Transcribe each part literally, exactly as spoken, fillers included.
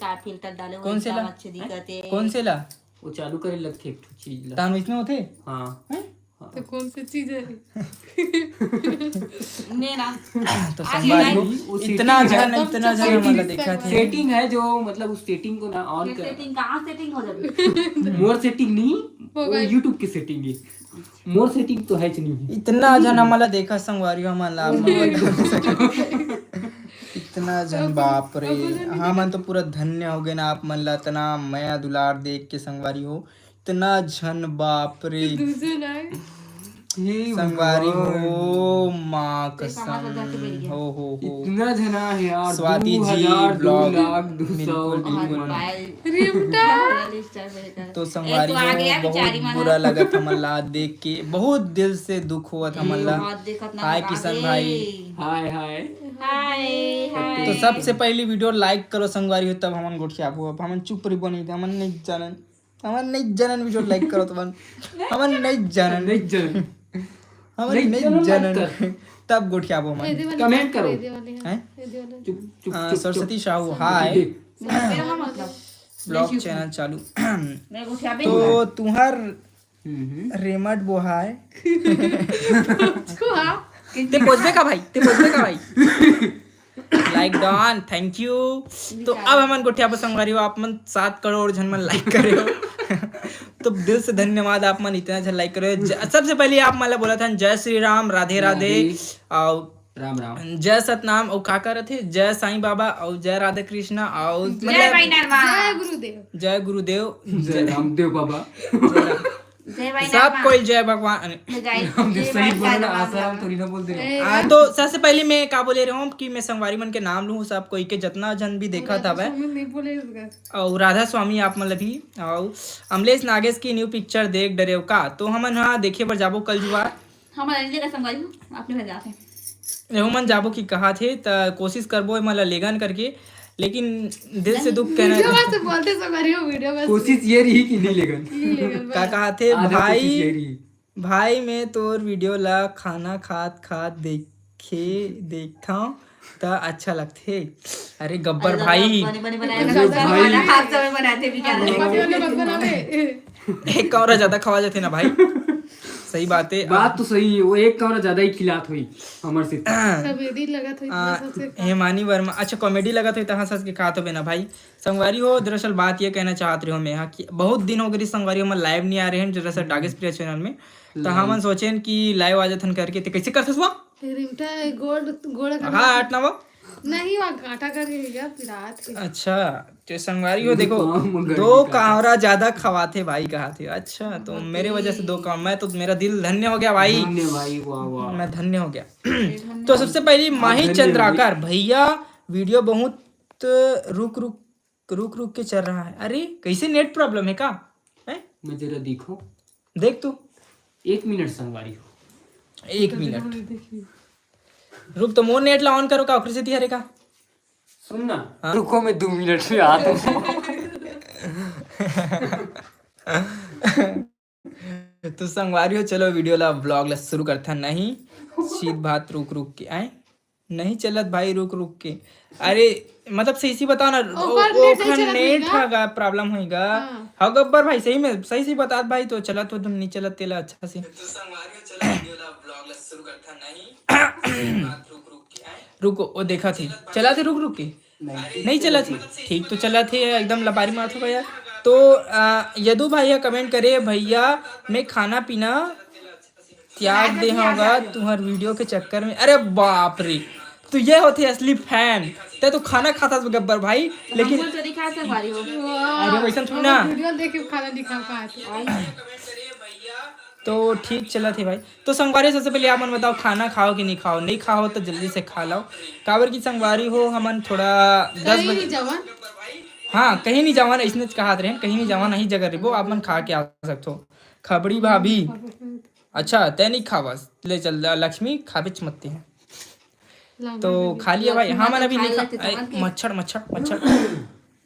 का फिल्टर डाले हो, कौन से एकदम ला? अच्छे दिखत हे। कौन से ला? वो चालू करे लगथे एक ठो चीज ला। तान वैसने होथे? हाँ। हैं? तो कौन सी चीज है? ने ना। तो आगे संगवारी नहीं। हो, वो इतना setting है। जन, इतना जन हमन ला देखत हे। Setting है जो, मतलब, उस setting को ना on कर। Setting कहाँ setting हो जाती? मोर setting नहीं, वो वो YouTube की setting है। मोर setting तो है नहीं। इतना जन हमन ला देखत संगवारी हो, हमन ला आप मन ला इतना जन, बाप रे। हमन तो पूरा धन्य हो गए ना, आप मन ला इतना मया दुलार देख के संगवारी हो। इतना झन, बाप रे। दूसरे ना है। हे संगवारी भगवान। हो, माँ कसम। हो, हो, हो। इतना झना है यार, स्वाति जी दू हजार, दू लाख, दू सौ। बिल्कुल, बिल्कुल। रिमटा। तो संगवारी हो, बहुत बुरा लगत हमन ला देख के, बहुत दिल से दुख होवत हमन ला। हाय किशन भाई। हाय, हाय। हाय, हाय। तो सबसे पहली video like करो संगवारी हो, तब हमन गोठियाबो। अब हमन चुप रहिबो नहीं, हमन नहीं जानन। हमन नहीं जानन video like करो तुमन। हमन नहीं जानन। नहीं जानन। हमन नहीं जानन। तब गोठियाबो हमन। Comment करो। हैं? चुप, चुप, आ, चुप, सरस्वती चुप। साहू, हाय। Vlog channel चालू। तो तुहार हम्म। रेमट बोहाय। ते पोजबे का भाई? ते पोजबे का भाई? Like done, thank you। तो अब हमन गोठियाबो संगवारी हो, आप मन सात करोड़ झन मन like करे हो। तो दिल से धन्यवाद, आप मन इतना झन like करे हो। ज-, सबसे पहले आप मन ला बोलत हन जय श्री राम, राधे राधे। राधे। और राम राम। जय सतनाम, और का करत हे? जय साईं बाबा, और जय राधा कृष्णा, और जय मतलब भाई नरमा। जय गुरुदेव। जय गुरुदेव। जय रामदेव बाबा। जय भाई सब नाम कोई जय भगवान। जय राम, जय सही भाई बोले ना, नाम आसाराम नाम। थोड़ी ना बोल दे। ए, आ, तो सबसे पहले मैं का बोले रहूं कि मैं संगवारी मन के नाम लूं, सब कोई के, जितना जन भी देखा था वह। नहीं बोले इसका। और राधा स्वामी आप मतलब भी, और अमलेश नागेश की new picture देख डरेव का, तो हमन हा देखे बर जाबो कल जुआर। हमन नहीं लेगा संगवारी हो, अपने घर जाते हैं। एहू मन जाबो कि कहा थे, त कोशिश करबो एमन ला लेगन करके, लेकिन दिल से दुख कहना। Video में से बोलते संगवारी हो, video में से। कोशिश ये रही कि नहीं लेगन। नहीं लेगन, का बस। कहा थे आधा भाई? कोशिश ये रही। भाई, मैं तोर video ला खाना खात खात देखे, देखथंव त अच्छा लगथे। अरे गब्बर अरे भाई। बने, बने बनाए अरे ना, भाई। खाना खात समय बनाए थे भी क्या हाँ, करेंगे? बने, बने, बने, बने। एक कौरा ज्यादा खवा जाथे ना भाई। सही बात है। बात तो सही है, वो एक कौरा ज्यादा ही खिलात हुई हमर से। Comedy लगत हुई आ, इतना सबसे। हेमानी वर्मा, अच्छा, comedy लगत हुई, तहाँ सच के खात होबे ना भाई। संगवारी हो, दरअसल बात ये कहना चाहत रहे हो मैं यहाँ कि बहुत दिन हो गए संगवारी हो, मैं live नहीं आ रहे हैं, दरअसल डागेश प्रिया channel में। तो हमन सोचेन कि live आ जाथन करके, ते कैसे करथस वो? रिमटा गोड़, गोड़ का हाँ, हट ना वो। नहीं, वो कांटा करके गया, पिरात के। अच्छा, तो संगवारी हो, देखो, दो कांवरा ज्यादा खवाथे भाई, कहा थे। अच्छा, तो मेरे वजह से दो कांवरा, मैं तो, मेरा दिल धन्य हो गया भाई। धन्य भाई, वाह, वाह। मैं धन्य हो गया। तो सबसे पहली माही चंद्राकर, भैया, video बहुत रुक रुक, रुक रुक के चल रहा है। अरे, कैसे net problem है का? हैं? मैं जरा देखो। देख तू। एक मिनट संगवारी हो। एक मिनट। रुक तो, मोर net ला on करो का, ओकरे सेती हरे का? सुन ना। हाँ। रुको, मैं दो मिनट में आता हूँ। तो संगवारी हो, चलो video ला, vlog ला शुरू करथन। नहीं, सीध भात रुक रुक के आए। नहीं चलत भाई, रुक रुक के। अरे, मतलब सही सही बताओ ना, ओकर net नहीं चलत होई net का? हा problem होई का? हाँ। हाँ गब्बर भाई, सही में, सही सही बतात भाई, तो चलत हो तुम, नहीं चलत तेला अच्छा से। तो संगवारी हो, चलो video ला, vlog ला शुरू करथन। नहीं, सीध भात रुक रुक के आए। रुको, वो देखा थे, चला थे रुक रुक के? नहीं। नहीं चला थे, ठीक तो चला थे, एकदम लबारी मारत हो यार। तो, आ, यदु भाई comment करे, "भैया, मैं खाना पीना त्याग दे हूँ गा तुहर video के चक्कर में।" अरे बाप रे, तो ये होथे असली fan। ते तो खाना खाता था गब्बर भाई, लेकिन हमको तो नहीं खा सकवारी हो। अरे वैसा थोड़ी ना। Video देख के खाना नहीं खा पाए। तो ठीक चलत हे भाई। तो संगवारी, सबसे पहले आप मन बताओ, खाना खाओ कि नहीं खाओ? नहीं खाओ तो जल्दी से खा लो, काबर कि संगवारी हो, हमन थोड़ा दस बजे। हाँ, कहीं नहीं जावन, इसने कहा रहे, कहीं नहीं जावन, नहीं जगह रिबो, आप मन खा के आ सकते हो। खबड़ी भाभी, अच्छा, तै नहीं खावस, ले चल, ल-, लक्ष्मी खाबेच मत ते। तो खा लिया भाई, हाँ, मन अभी नहीं खा, ए, मच्छर, मच्छर, मच्छर।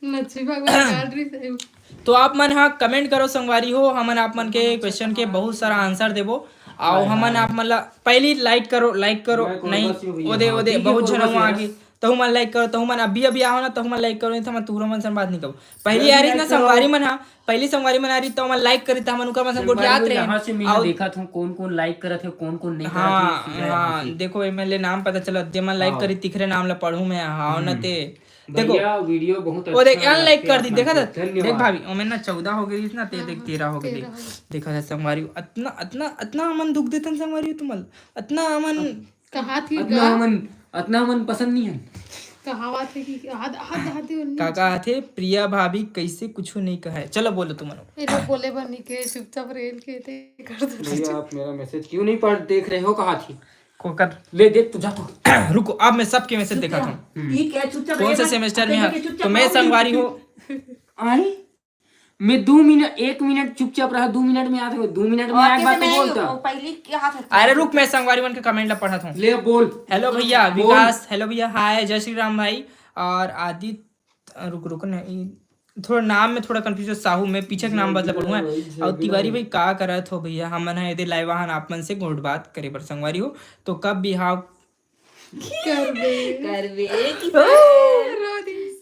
मच्छी भगवान काट रही से। तो आप मन हा comment करो संगवारी हो, हमन आप मन के question के बहुत सारा answer देबो। आओ, हमन आप मन ला पहली like करो, like करो। नहीं, ओदे, ओदे, बहुत झन हुआ आगे। तहु मन लाइक करो, तहु मन अभी अभी आओ ना, तहु मन लाइक करो, नहीं तो मैं तुहरो मन से बात नहीं करूँ। पहली आ रही ना संगवारी मन, हाँ, पहली संगवारी मन आ रही तो मन लाइक करी, तो हमन उनका मन से गोठियात रहे। यहाँ से मैं देखा था कौन कौन लाइक करत है, कौन कौन नहीं करत है। हाँ, देखो, एमएलए नाम पता चला, जे मन लाइक करी तिखरे नाम ला पढ़ू मैं, हाँ ना ते। देखो, वीडियो बहुत वो देख, अनलाइक कर दी, देखा था? देख भाभी, ओमे ना चौदह हो गई ना, ते देख, तेरह हो गई। देखा था संगवारी, अतना, अतना, अतना हमन दुख देथन संगवारी तुमन, अतना हमन कहा थी अतना हमन, अतना हमन पसंद नहीं है। कहावत है कि हद, हद, हद, हद। का कहा थे, प्रिया भाभी कैसे कुछ नहीं कहा है। चलो बोलो तुमन। ए लोग बोले बर नहीं के, चुपचाप रेल के थे, कर दो। भैया, आप मेरा मैसेज क्यों नहीं पढ़, देख रहे हो, कहा थी। को कर ले, देख तू, जा तू। रुको, अब मैं सबके मैसेज देखा था। ये क्या चुपचाप कौन से सेमेस्टर में है? तो मैं संगवारी हो। आई मैं दो मिनट, एक मिनट चुपचाप रहा, दो मिनट में आते हो, दो मिनट में आए बात बोलता। पहले क्या था? अरे रुक, मैं संगवारी मन के कमेंट ला पढ़ा था। ले बोल। हेलो भैया विकास, हेलो भैया, हाय, जय श्री राम भाई। और आदित्य, रुक, रुक, नहीं, थोड़ा नाम में थोड़ा कंफ्यूज है, साहू, मैं पीछे के नाम बदला पढ़ूंगा। और तिवारी भाई, का करत हो भैया? हमन है एदे लाइव आहन आप मन से गोठ बात करे बर संगवारी हो, तो कब बिहाव करबे? करबे कि रो दिस।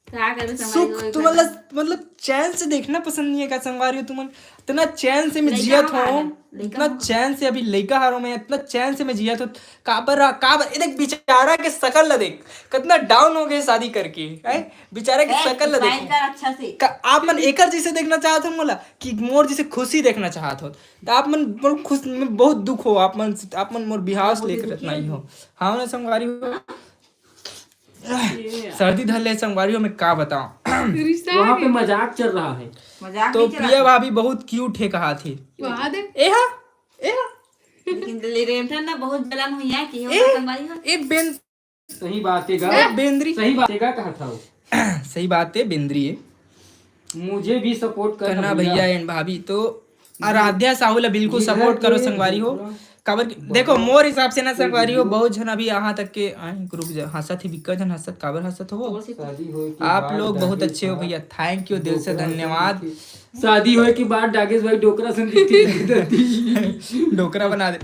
का करबे संगवारी हो, तुमन ला मतलब चैन से देखना पसंद नहीं है का संगवारी हो तुमन? इतना चैन से मैं जियत हूँ, इतना चैन से, अभी लइका हरो मैं, इतना चैन से मैं जियत हूँ। काबर, काबर, ये देख बेचारा के शकल ला देख, कितना डाउन हो गए शादी करके, हैं? बेचारा के शकल ला देख। अच्छा से। का आप मन एकर जैसे देखना चाहत हो मोला, कि मोर जैसे खुशी देखना चाहत हो? तो आप मन मोर खुश, मैं बहुत दुख हो, आप मन, आप मन मोर बिहाव से लेकर इतना ही हो। हाँ ना संगवारी हो। सर्दी धर ले संगवारी हो, मैं का बताऊं। वहाँ पे मजाक चल रहा है। मजाक तो नहीं चला प्रिया था। भाभी बहुत क्यूट है कहा थी। वहाँ दे। ए हा, ए हा। लेकिन रेमटन ना बहुत जलन हुई है कि हो ए, संगवारी हो। ए बेन सही बात है गा। ए बेंद्री। सही बात है गा, कहा था वो। सही बात है, बेंद्री है। मुझे भी सपोर्ट करना करना भैया। भैया एंड भाभी तो आराध्या साहू ला बिल्कुल सपोर्ट करो संगवारी हो। काबर कि, देखो, मोर हिसाब से ना संगवारी हो, बहुत झन अभी यहाँ तक के, आए, रुक जा, हंसत ही बिक्का झन हंसत, काबर हंसत हो? आप लोग बहुत अच्छे हो भैया, थैंक यू, दिल से धन्यवाद। शादी होए के बाद डागेश भाई डोकरा संग दिखती है। डोकरा बना दे,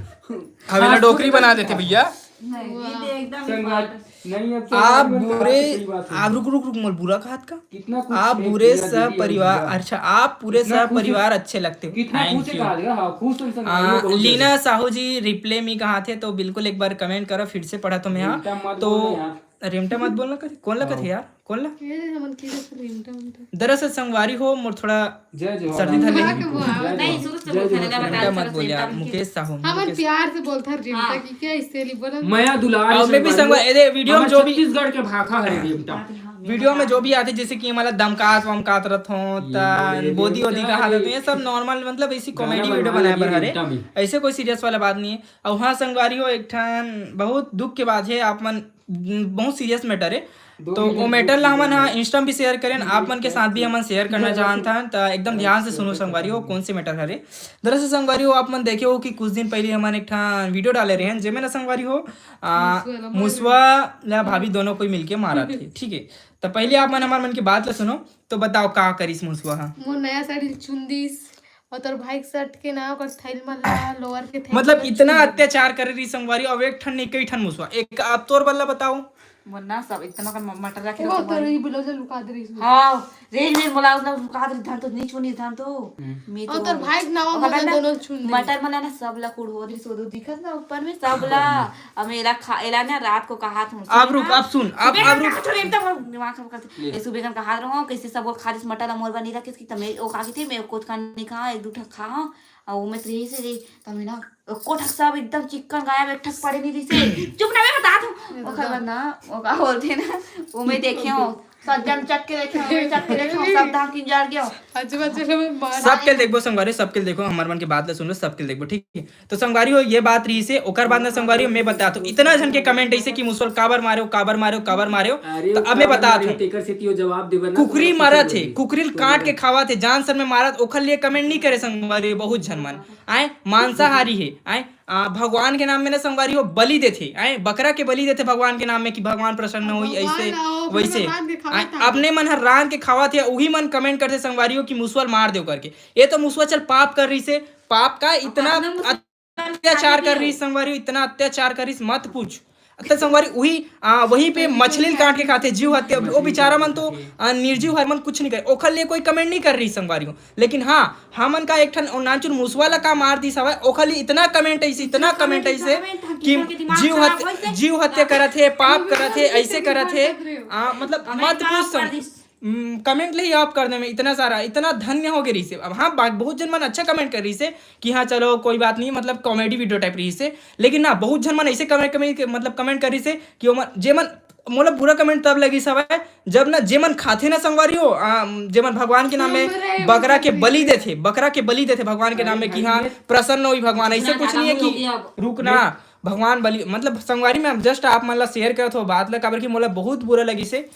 हवेला डोकरी बना देते भैया। नहीं, ये तो एकदम संगवारी, नहीं, अब आप बुरे, आप रुक, रुक, रुक, मोर बुरा कहत का? कितना कुछ आप बुरे सह परिवार, अच्छा, आप पूरे सह परिवार अच्छे लगते हो। कितना खुश है, हाँ, खुश है संगवारी हो, बहुत लीना साहू जी रिप्ले में कहा थे, तो बिल्कुल एक बार कमेंट करो, फिर से पढ़ा तो मैं, हाँ। तो रेमटा मत बोलना कथे, कौन लगत है यार, कौन ला? ये हमन की रेमटा, रेमटा। दरअसल संगवारी हो, मोर थोड़ा जय जोहार। सर्दी धर ले। हाँ, के वो आवाज। नहीं, शुरू से बोलते हैं, लगातार मत बोल यार, मुकेश साहू, हमन प्यार से बोलता है रेमटा की, क्या इससे नहीं बोला? मया दुलार और मैं भी संगवारी, एदे वीडियो में जो भी छत्तीसगढ़ के भाखा है रेमटा। वीडियो में जो भी आते, जैसे कि हमारा दमकात वमकात रथ हो, बोदी वोदी कहा रथ हो, ये सब नॉर्मल, मतलब ऐसी कॉमेडी वीडियो बनाए बर हरे, ऐसे कोई सीरियस वाला बात नहीं है। और हाँ संगवारी हो, एक ठन बहुत दुख के बात है, आप मन बहुत सीरियस मैटर है। तो वो मैटर ला हमन हा इंस्टा भी शेयर करें, आप मन के साथ भी हमन शेयर करना चाहत हन, त एकदम ध्यान से सुनो संगवारी हो, कौन से मैटर हरे। दरअसल संगवारी हो, आप मन देखे हो कि कुछ दिन पहले हमन एक ठन वीडियो डाले रहे हैं, जेमे ना संगवारी हो, आ, मुसवा ला भाभी दोनों कोई मिलके मारा थे, ठीक है। तो पहले आप मन हमार मन की बात ला सुनो, तो बताओ का करिस मुसवा हा? मोर नया साड़ी चुन दिस, और तोर भाई के शर्ट के ना, ओकर थैल मन ला, लोअर के थैल मतलब इतना अत्याचार करे रही संगवारी, अब एक ठन नहीं कई ठन मुसवा। एक आप तोर बल्ला बताओ। मोर ना सब इतना का म-, मटर रखे वो रहो तो तुम्हारे। रही ब्लाउज लुका दे रही। हाँ, रेल में ब्लाउज ना लुका दे रही, धान तो नहीं छूनी धान तो। हम्म। मैं और तो तोर भाई के नावा ओकर मोला ना दोनों छून दे। मटर मन ला ना सब ला कुड़ो दे रही, सो दो दिखत ना ऊपर में सब ला। अब एला खा, एला ना रात को कहा था मुझसे आप रुक, ना, आप सुन, आप, सुबह आप का रुक। कहा था, एकदम दिमाग खराब करते। ले। ए, सुबह का कहा रहो, कैसे सब वो खा दिस मटर ला मोर बनी रखे, कि तमे ओ का की थी, मैं कुछ का नहीं खा, एक दू ठा खा, और वो मैं तो यही से रही, तमे ना कोठक सब एकदम चिक्कन गायब, एक ठक पड़े नहीं दिसे। चुप ना, मैं बता दूं। ओकर बाद ना, वो का बोलते ना, वो मैं देखे हूँ, सब जन चक के देखे हूँ, मैं चक के देखे हूँ, सब धान किंजार गयो। अच्छा, अच्छा, मैं मार सबके देखबो संगवारी, सबके देखो, हमार मन के बात ला सुन लो, सबके देखबो, ठीक है? तो संगवारी हो, ये बात रही से, ओकर बाद ना संगवारी हो, मैं बता तो इतना झन के कमेंट ऐसे कि मुसवा ल काबर मारे हो, काबर मारे हो, काबर मारे हो। अरे, तो अब मैं बता दूं, तेकर सेती वो जवाब देबर ना, कुकरी मारा थे, कुकरी ल काट के खावा थे, जान सर में मारा, ओखर लिए कमेंट नहीं करे संगवारी हो, बहुत झन मन। आए मांसाहारी है, आए, आ, भगवान के नाम में ना संगवारी हो बलि देथे, आए बकरा के बलि देथे भगवान के नाम में कि भगवान प्रसन्न होई, ऐसे वैसे। आए, अपने मन हर रांध के खावत हे, उही मन कमेंट करथे संगवारी हो कि मुसवा ल मार देव करके। ये तो मुसवा चल पाप कर रही से, पाप का इतना अत्याचार कर रही संगवारी हो, इतना अत्याचार करिस मत पूछ। त संगवारी, वही आ, वहीं पे मछली काट के खाथे, जीव हत्या। वो बेचारा मन तो आ, निर्जीव हर मन कुछ नहीं करे, ओखर लिए कोई कमेंट नहीं कर रही संगवारी हो। लेकिन हाँ, हमन का एक ठन नानचुन मुसवा ला का मार दिस हवय, ओखर लिए इतना कमेंट ऐसे, इतना कमेंट ऐसे कि जीव हत्या, जीव हत्या करत हे, पाप करत हे, ऐसे करत हे। आ, मतलब मत पूछ संग कमेंट ले ही ऑफ कर दे में इतना सारा, इतना धन्य हो गए रही से। अब हाँ, बहुत जन मन अच्छा कमेंट कर रही से कि हाँ चलो कोई बात नहीं, मतलब कॉमेडी वीडियो टाइप रही से। लेकिन ना, बहुत जन मन ऐसे कमेंट, कमेंट मतलब कमेंट कर रही से कि ओमन, जे मन, मोला बुरा कमेंट तब लगी सब है जब ना जे मन खाथे ना संगवारी हो, आ, जे मन भगवान के नाम में बकरा के बली देथे, बकरा के बली देथे भगवान के नाम में कि हाँ प्रसन्न होई भगवान। ऐसे कुछ नहीं है कि रुकना भगवान बली, मतलब संगवारी में जस्ट आप मन ला शेयर करत हो बात ला, काबर कि मोला बहुत बुरा लगी से।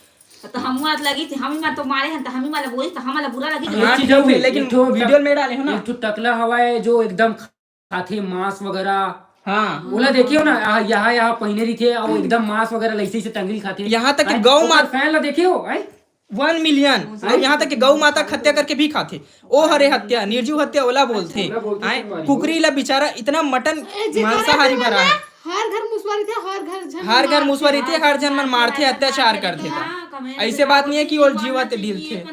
तो हम बात लगी थी, हम ही मा तो मारे हैं, तो हम ही माला बोली, तो हमारा बुरा लगी। हाँ, ठीक है, लेकिन वीडियो में डाले हो ना, एक ठो टकला हवाए जो एकदम खाथे मांस वगैरह। हाँ, ओला देखे हो ना, यहाँ यहाँ पहने रही थे और एकदम मांस वगैरह लैसे से टंगरी खाथे। यहाँ तक कि गौ माता फैन ला देखे हो, हैं? वन मिलियन। और यहाँ तक कि गौ माता हत्या करके भी खाथे। ओ हरे हत्या, निर्जीव हत्या ओला बोलथे। आए कुकरी ला बेचारा इतना मटन मांसाहारी भरा है। हर घर मुसवा रहिथे, हर घर झन हर घर मुसवा रहिथे, हर झन मन मारथे, अत्याचार करथे। ऐसे बात नहीं है कि ओल जीवा ते डीलथे।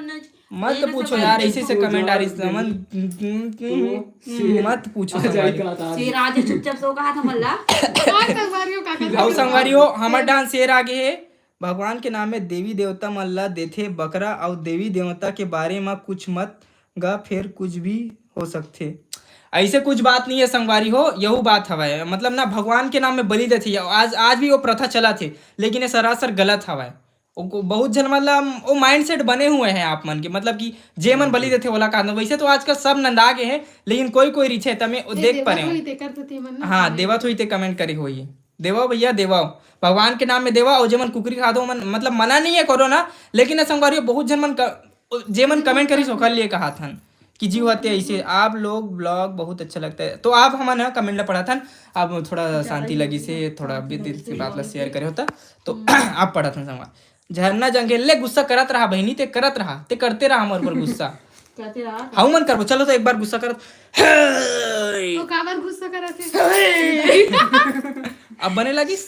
मत पूछो यार, ऐसे से कमेंट आ रही समझ। मत पूछो संगवारी। शेर आज चुपचाप सो कहा था मल्ला। अउ संगवारी हो, हमर डांस शेर आगे है। भगवान के नाम में देवी देवता मन ला देथे बकरा, अउ देवी देवता के बारे म कुछ मत गा, फेर कुछ भी हो सकथे। ऐसे कुछ बात नहीं है संगवारी हो, यहू बात हवय। मतलब ना, भगवान के नाम में बलि देथे, आज, आज भी वो प्रथा चलत हे, लेकिन ये सरासर गलत हवय। वो को-, बहुत झन मतलब वो माइंडसेट बने हुए हैं आप मन के, मतलब कि जे मन बलि देथे ओला कहना। वैसे तो आजकल सब नंदा गे हैं, लेकिन कोई कोई रिथे तमे वो देख पा रहे हो। हाँ, देवत हुई ते कमेंट करे होई। देवो भैया, देवो, भगवान के नाम में देवो। और जे मन कुकरी खाथो मन, मतलब मना नहीं है करो ना, लेकिन ना संगवारी हो, बहुत झन मन क-, जे मन कमेंट करिस ओकर लिए कहा थन कि जीव हत्या ऐसे। आप लोग ब्लॉग बहुत अच्छा लगता है, तो आप हमन ह कमेंट ला पढ़ा थन। अब थोड़ा शांति लगी से, थोड़ा भी दिल से बात ला शेयर करे होता, तो आप पढ़ा थन संगवारी। झरना जंगेल ले गुस्सा करत रहा बहिनी, ते करत रहा, ते करते रहा हमर ऊपर गुस्सा। करते रहा। हाउ मन करबो, चलो तो एक बार गुस्सा करत। तो काबर गुस्सा करत हे? अब बने लगिस।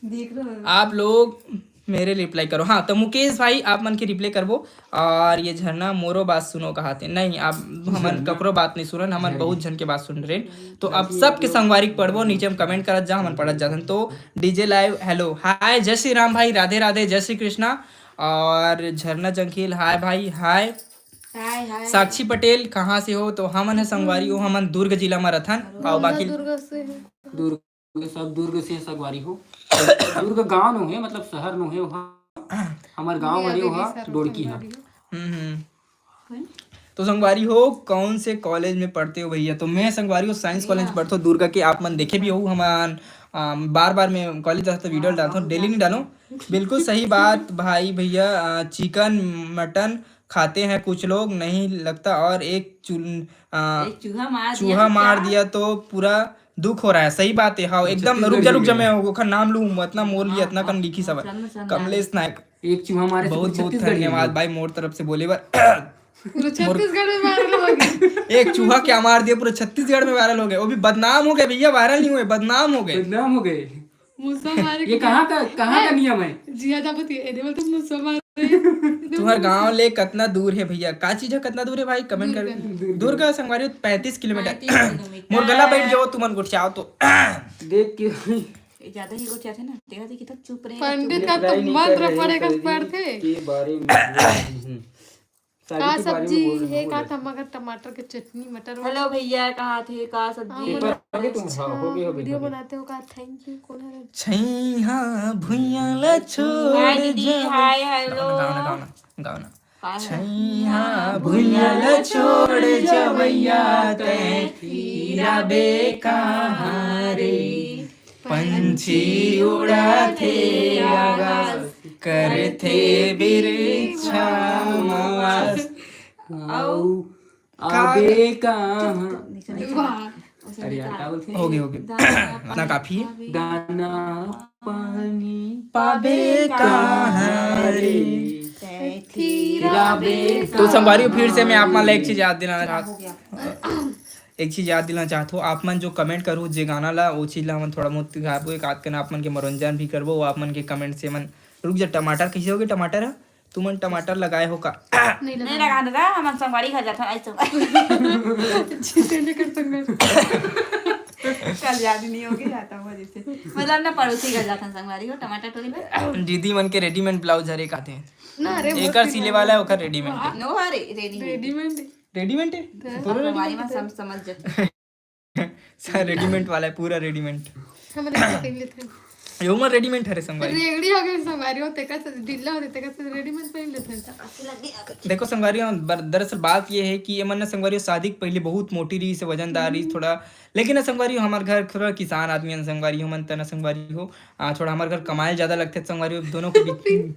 देख लो। आप लोग मेरे रिप्लाई करो। हाँ, तो मुकेश भाई, आप मन के रिप्लाई करबो। और ये झरना मोरो बात सुनो कहाते नहीं, आप हमन ककरो बात नहीं सुनन, हमन बहुत झन के बात सुन रहे। तो आप सबके संगवारी के पढ़बो, नीचे में कमेंट करत जा, हमन पढ़त जाथन। तो डीजे लाइव, हेलो, हाय, जय श्री राम भाई, राधे राधे, जय श्री कृष्णा। और झरना जंगील, हाय भाई, हाय। हाय, हाय। साक्षी पटेल, कहाँ से हो? तो हमन है संगवारी हो, हमन दुर्ग जिला में रथन। और बाकी दुर्ग से है। दुर्ग, सब दुर्ग से संगवारी हो। दुर्ग गांव नो है, मतलब शहर नो है वहाँ। हमार गांव हरे वहाँ डोड़की है। हम्म, हम्म। तो संगवारी हो, कौन से कॉलेज में पढ़ते हो भैया? तो मैं संगवारी हो साइंस कॉलेज में पढ़ता हूँ दुर्गा के। आप मन देखे भी हो, हमान बार बार मैं कॉलेज जाता वीडियो डालता हूँ, डेली नहीं डालूँ। बिल्कुल सही बात भाई भैया। चिकन मटन खाते हैं कुछ लोग, नहीं लगता। और एक चूहा मार दिया तो पूरा दुख हो रहा है। सही बात है। हाँ, एकदम। रुक जा, रुक जा, मैं ओखर नाम लूँ, इतना मोर लिए इतना कन लिखी सब। कमलेश नायक, एक चूहा मारे, बहुत बहुत धन्यवाद भाई मोर तरफ से बोले बर। पूरा छत्तीसगढ़ में वायरल हो गया। एक चूहा क्या मार दिया, पूरा छत्तीसगढ़ में वायरल हो गया। वो भी बदनाम हो गए भैया, वायरल नहीं हुए, बदनाम हो गए। बदनाम हो गए। मुसवा मारे ये कहाँ का, कहाँ का नियम है? जिया जाबो ती, एदे बोलते मुसवा मारे। तुम्हार गांव ले कितना दूर है भैया? का चीज है, कितना दूर है भाई? कमेंट कर। दुर्ग। दुर्ग संगवारी पैंतीस किलोमीटर। मोर गला बैठ जाओ, तुमन गोठियाओ तो। देख के ज्यादा ही गोठियाथे ना, देखा देखी तो चुप रहे। पंडित का तो मंत्र पढ़े का पढ़थे। के बारे में। का सब्जी है, का टमाटर, टमाटर के चटनी, मटर। हेलो भैया, कहा थे का सब्जी? पेपर आगे तुम, हाँ, हो गए, हो गए, वीडियो बनाते हो का? Thank you. कौन है? छैहा भुइया ला छोड़। हाय दीदी, हाय, हेलो। गाओ ना, गाओ ना, गाओ ना। छैहा भुइया ला छोड़ जवैया, तै फिराबे कहाँ रे? पंछी उड़ाथे आकाश, करथे बिरछा म वास। अउ आबे कहाँ? अरे यार, का बोलथे? हो गए, हो गए। इतना काफी है। दाना पानी पाबे कहाँ रे? तो संगवारी, फिर से मैं आप मन ला एक चीज याद दिलाना चाहता हूँ। एक चीज याद दिलाना चाहत हो, आप मन जो कमेंट करो जे गाना ला, वो चीज ला हमन थोड़ा बहुत गाबो, एक आध कन आप मन के मनोरंजन भी करबो। वो आप मन के कमेंट से मन, रुक जा, टमाटर कैसे होगे? टमाटर है, तुमन टमाटर लगाए हो का? नहीं नहीं लगा। लगा दादा, हमन संगवारी घर जाथन, ऐसे। जिसे नहीं कर सकते। कल याद नहीं होगे, जाता हुआ जैसे, मतलब ना पड़ोसी घर जाथन संगवारी हो, टमाटर टोरी में। दीदी मन के रेडीमेड ब्लाउज हरे काथे। ना रे, एकर सिले वाला है, ओकर रेडीमेड। नो हरे, रेडीमेड। रेडीमेड। रेडीमेड है? हाँ। तोरो संगवारी रेडीमेड में है? सम-, समझ जाते। सा रेडीमेड वाला है, पूरा रेडीमेड। हमन ऐसे पहन लेते हैं। यो मन रेडीमेड हरे संगवारी। रेगड़ी हो गई संगवारी हो, तेकर से ढीला होते, तेकर से रेडीमेड पहन लेते हैं। देखो संगवारी हो, बर-, दरअसल बात ये है कि ये मन ना संगवारी हो, शादी के पहले बहुत मोटी रही से, वजनदार रही थोड़ा, लेकिन ना संगवारी हो, हमारे घर थोड़ा किसान आदमी है संगवारी हो, मन तना संगवारी हो, आ, थोड़ा हमारे घर कमाए ज्यादा लगते संगवारी हो, दोनों के बीच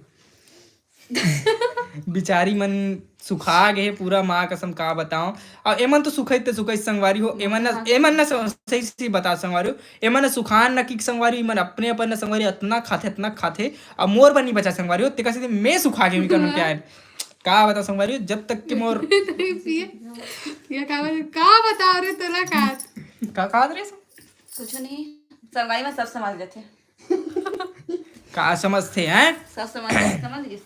बिचारी मन सुखा गे हे पूरा, माँ कसम का बताओ। अउ एमन तो सुखई ते सुखई संगवारी हो, एमन न, हाँ। एमन न स-, सही से बता संगवारी हो, एमन न सुखान न कि संगवारी, एमन अपने अपन न संगवारी अतना खाथे, अतना खाथे, अब मोर बर नहीं बचा संगवारी हो, तेकर सेती मैं सुखा गे, मैं कहूँ क्या है? का बता संगवारी हो, जब तक के मोर पिए, पिए का बता, का बता रे तोला का? का, का रे? कुछ नहीं, संगवारी में सब समझ लेते। का समझथे, हैं? सब समझ गए, समझ गए।